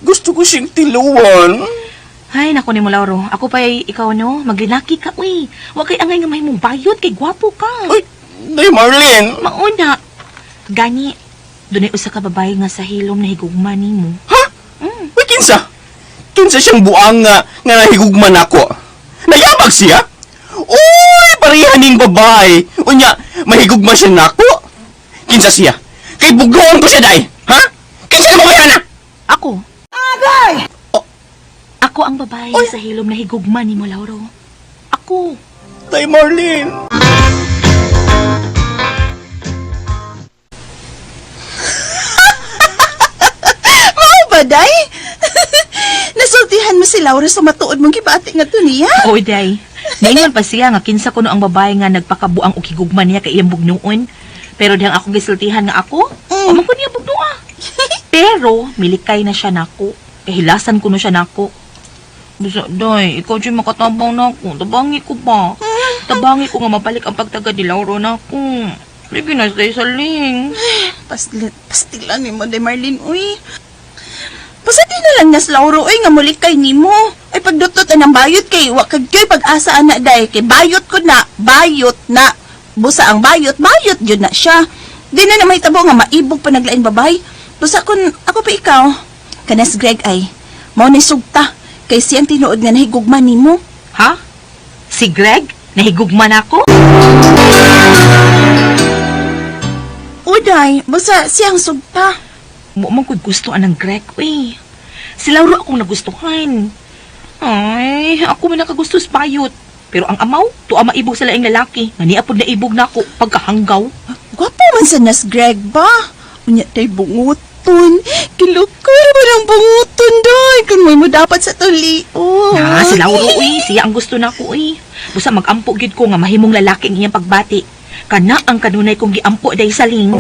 gusto ko siyang tiluwan. Ay, nako ni mo, Lauro. Ako pa ikaw, no? Maglinaki ka, uy. Wa kay angay nga mahimong bayot, kay gwapo ka. Uy, Day Marlene. Mauna. Gani, dunay usa ka babae nga sa hilom na higugma nimo. Ha? Uy, kinsa? Kinsa siyang buang nga, nga nahigugman ako? Nayabag siya? Uy, pareha ning babae. Unya, mahigugma siya nako. Kinsa siya? Kay bugloon ko siya, day. Ha? Kinsa na babae na? Ako. Agay! Ako ang babae sa hilom na higugma nimo, Lauro. Ako. Day Marlene. Mao ba, day? Nasultihan mo si Laura sa matuod mong gibati nga to niya. Oy, day. Naingon pa siya nga kinsa kuno ang babae nga nagpakabuang og higugma niya kay iyang bugnuon. Pero dihang akong gisultihan nga ako, mm. ko niya bugnua. Pero milikay na siya nako. Kahilasan kuno siya nako. Bisa, day, ikaw dyan makatabang nako. Tabangi ko pa. Tabangi ko nga mabalik ang pagtaga ni Lauro nako. Sige na, stay saling. Pastilan ni mo, Day Marlene, uy. Pasati na lang nas Lauro, uy, nga muli kay nimo. Ay, pagdutot ang bayot kay, wa kag kay pag-asa ana, day. Kay bayot ko na, bayot na. Busa ang bayot, bayot yun na siya. Di na na mahitabo nga maibog pa naglain babay. Busa kun, ako pa ikaw. Kanas Greg ay, mao ni sugta. Kay siyang tinuod nga nahigugma nimo. Ha? Si Greg? Nahigugma nako? Uday, busa siyang sugta. Mo man ko'y gusto anang Greg, uy. Si Lauro akong nagustuhan. Ay, ako man nakagusto sa bayot. Pero ang amaw, tuwa maibog sa laing lalaki. Nga niya pod naibog nako pagkahanggaw. Gwapo man sa nas Greg ba? Unya tay bungot. gihapon. Kilukar ba ng bunguton doy? Kung mo dapat sa tulio. Na, si Lauro uy, siya ang gusto na ko uy. Busa magampo gyud ko nga mahimong lalaki ang iyang pagbati. Kana ang kanunay kong giampo day saling.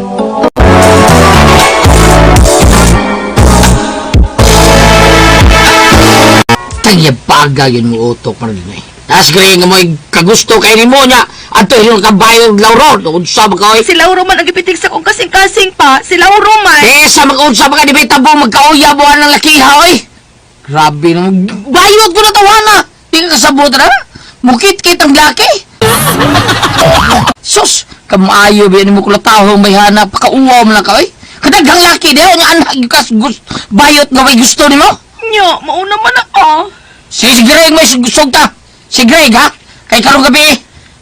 Tangyabaga yun mo utok Marlene eh. Tapos gray nga mo'y kagusto kay nimo niya. Ato yung kabayo Lauro. Unsa ba ka oy? Si Lauro man ang gipitik sa kong kasing-kasing pa. Si Lauro man. Eh, sa mag-unsa ba ka di ba tabo magkauya mo ang lakiha oy? Grabe naman. Bayot ko na tawana. Di ka kasabot na. Mukit-kit ang laki. Sus, kamaayo ba mo kula tao may hanap pakauwaw mo lang ka oy. Kadaghang laki di nga anak yung kas gust, bayot nga may gusto nimo. Nya, mauna man ako. Si Greg may sugta. Si Greg ha? Kay karong gabi,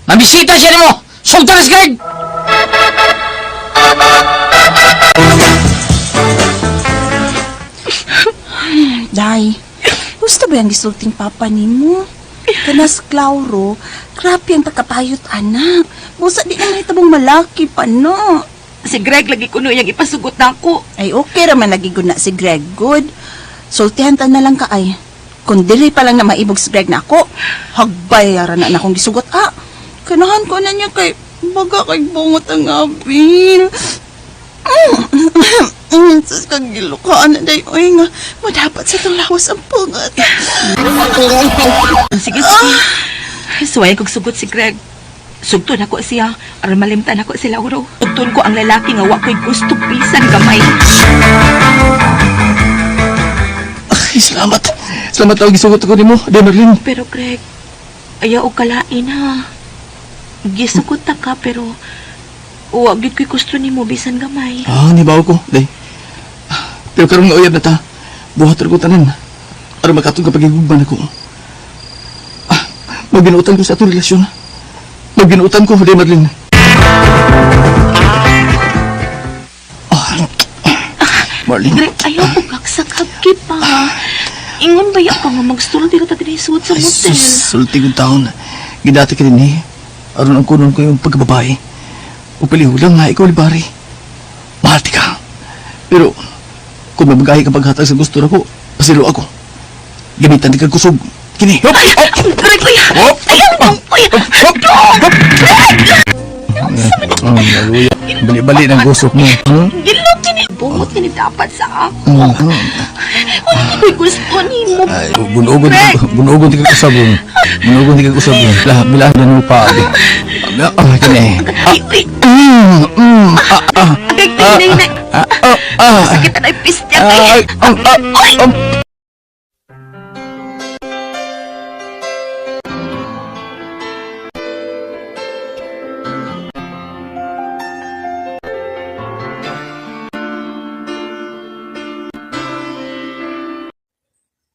mabisita siya nimo. Sugta na si Greg. Day, gusto ba yung gisulting papa nimo? Kanas Clauro, grabe ang pagkapayot anak. Busa di na mahitabong malaki pa no. Si Greg lagi kuno iyang ipasugot na ako. Ay okay ra man lagi gud na si Greg good. Sultihan ta na lang ka ay. Kung dili pa lang na maibog si Greg na ako, hagbay ra na akong gisugot ah. Kanahan ko na niya kay baga kay bungot ang abil. Sus kag gilukaan na day oy nga madapat sa tong lawas ang pungot. Sige, sige. Suway kog sugot si Greg. Sugton ako siya, aron malimtan ako si Lauro. Sugton ko ang lalaki nga wa ko'y gusto bisan gamay. Ay, salamat. Salamat tao gisugot ko nimo, Day Marlene. Pero Greg, ayaw og kalain ha. Gisugot ta ka pero wa gyud ko'y gusto nimo bisan gamay. Ah, nibaw ko, Day. Pero karon nga uyab na ta. Buhat ra ko tanan. Aron makatong ka pagigugman ako. Ah, magbinuotan ko sa atong relasyon. Magbinuotan ko, Day Marlene. Ah, Marlene. Greg, ayaw ko gagsakag pa. Ingon ba ka nga magsulti ra ta dinhi suot sa Ay, motel? sus, sulti kong taon. Gidati ka din eh. Aron ang kunon ko yung pagkababae. Upiliho lang nga, ikaw libari. Mahal ti ka. Pero, kung mabagahi ka paghatag sa gusto na ko, pasilo ako. Gamitan di ka kusog. Kini, hop! Hop! Greg, uy! Hop! Ayaw nang, uy! Hop! Hop! Maluya. Bali-bali ng gusok mo. Hmm? Gilok kini bungot kini dapat sa ako. Hmm. Wala ni ko'y gusto nimo. Ay, bunugon, bunugon di ka kusabong. Bunugon di ka kusabong. Lah, bilaan na mo pa. abi. Ah, kini. Ay, uy! Ah, ah. Greg, tinay na. Ah, ah, ah. Sakit na pistya Ay, kay. ah, ah, ah.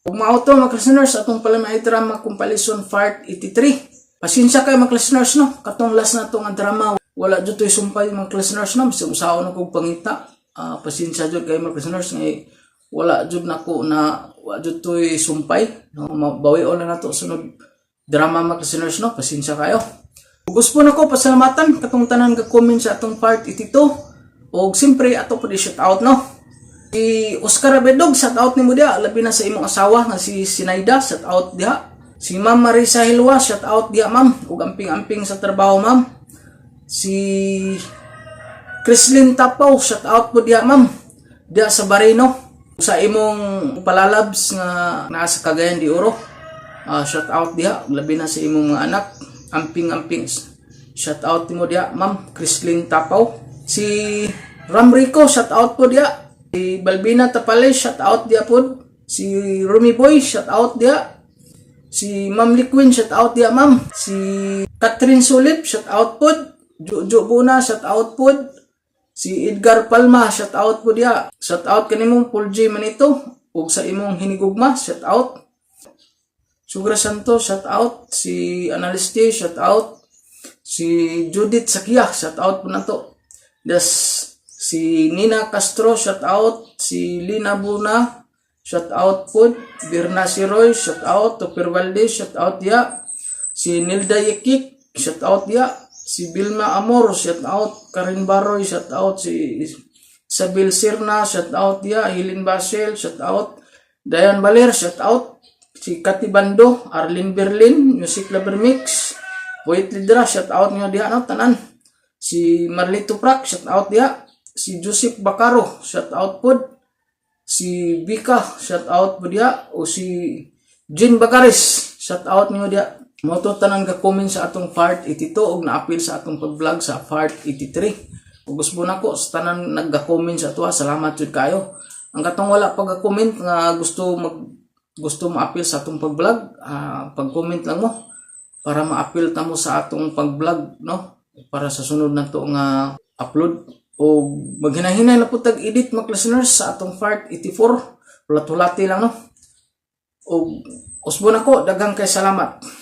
Ug mao to mga listeners atong pala may drama Compilation Part 83. Pasensya kayo mga listeners no, katong last na to nga drama wala jud to'y sumpay mga listeners no, bisag usaon ako og pangita. Ah, pasensya jud kayo mga listeners ngay wala jud nako na wa jud to'y sumpay no, mabawi na nato sunod drama mga listeners no, pasensya kayo. Ug gusto nako pasalamatan katong tanan ka comment sa atong part 82. Og siyempre ato pud i-shout out no. Si Oscar Abedog, shout out nimo diha, labi na sa imong asawa nga si Sinaida, shout out diha. Si Ma'am Marisa Hilwa, shout out diha ma'am, ug amping-amping sa trabaho ma'am. Si Chrislyn Tapaw, shout out po diha ma'am. Diha sa Barino, sa imong palalabs nga naa sa Cagayan de Oro. Ah, shout out diha, labi na sa imong mga anak, amping-amping. Shout out nimo diha ma'am Chrislyn Tapaw. Si Ram Rico, shout out po diha. Si Balbina Tapales, shout out diha pod. Si Rumi Boy, shout out diha. Si Ma'am Liquin, shout out diha ma'am. Si Catherine Sulip, shout out pod. Jojo Buna, shout out pod. Si Edgar Palma, shout out po diha. Shout out kanimong Paul J. Manito ug sa imong hinigugma, shout out. Sugra Santos, shout out. Si Analiste, shout out. Si Judith Sakia, shout out po nato. Des si Nina Castro, shout out. Si Lina Buna, shout out po. Birna Siroy, shout out. Topir Valdez, shout out diya. Si Nilda Yekik, shout out diya. Si Vilma Amor, shout out. Karin Baroy, shout out. Si Isabel Sirna, shout out diha. Helen Basel, shout out. Dayan Baler, shout out. Si Kati Bando, Arlene Berlin, Music Lover Mix, Boyet Lidra, shout out niyo diha, no, tanan. Si Marlito Prak, shout out diha. Si Joseph Bacaro, shout out pod. Si Bika, shout out pod diha. O si Jean Bagaris, shout out niyo diha. Mao to tanan ka comment sa atong part 82 og naapil sa atong pag-vlog sa part 83. Ug gusto nako sa tanan nagga-comment sa atoa, salamat jud kayo. Ang katong wala pag-comment nga gusto maapil sa atong pag-vlog, pag-comment lang mo para maapil ta mo sa atong pag-vlog, no, para sa sunod nato nga upload. O maghinahinay na po tag edit, mga listeners, sa atong part 84. Hulat-hulati lang, no. O usbon ako, daghang kay salamat.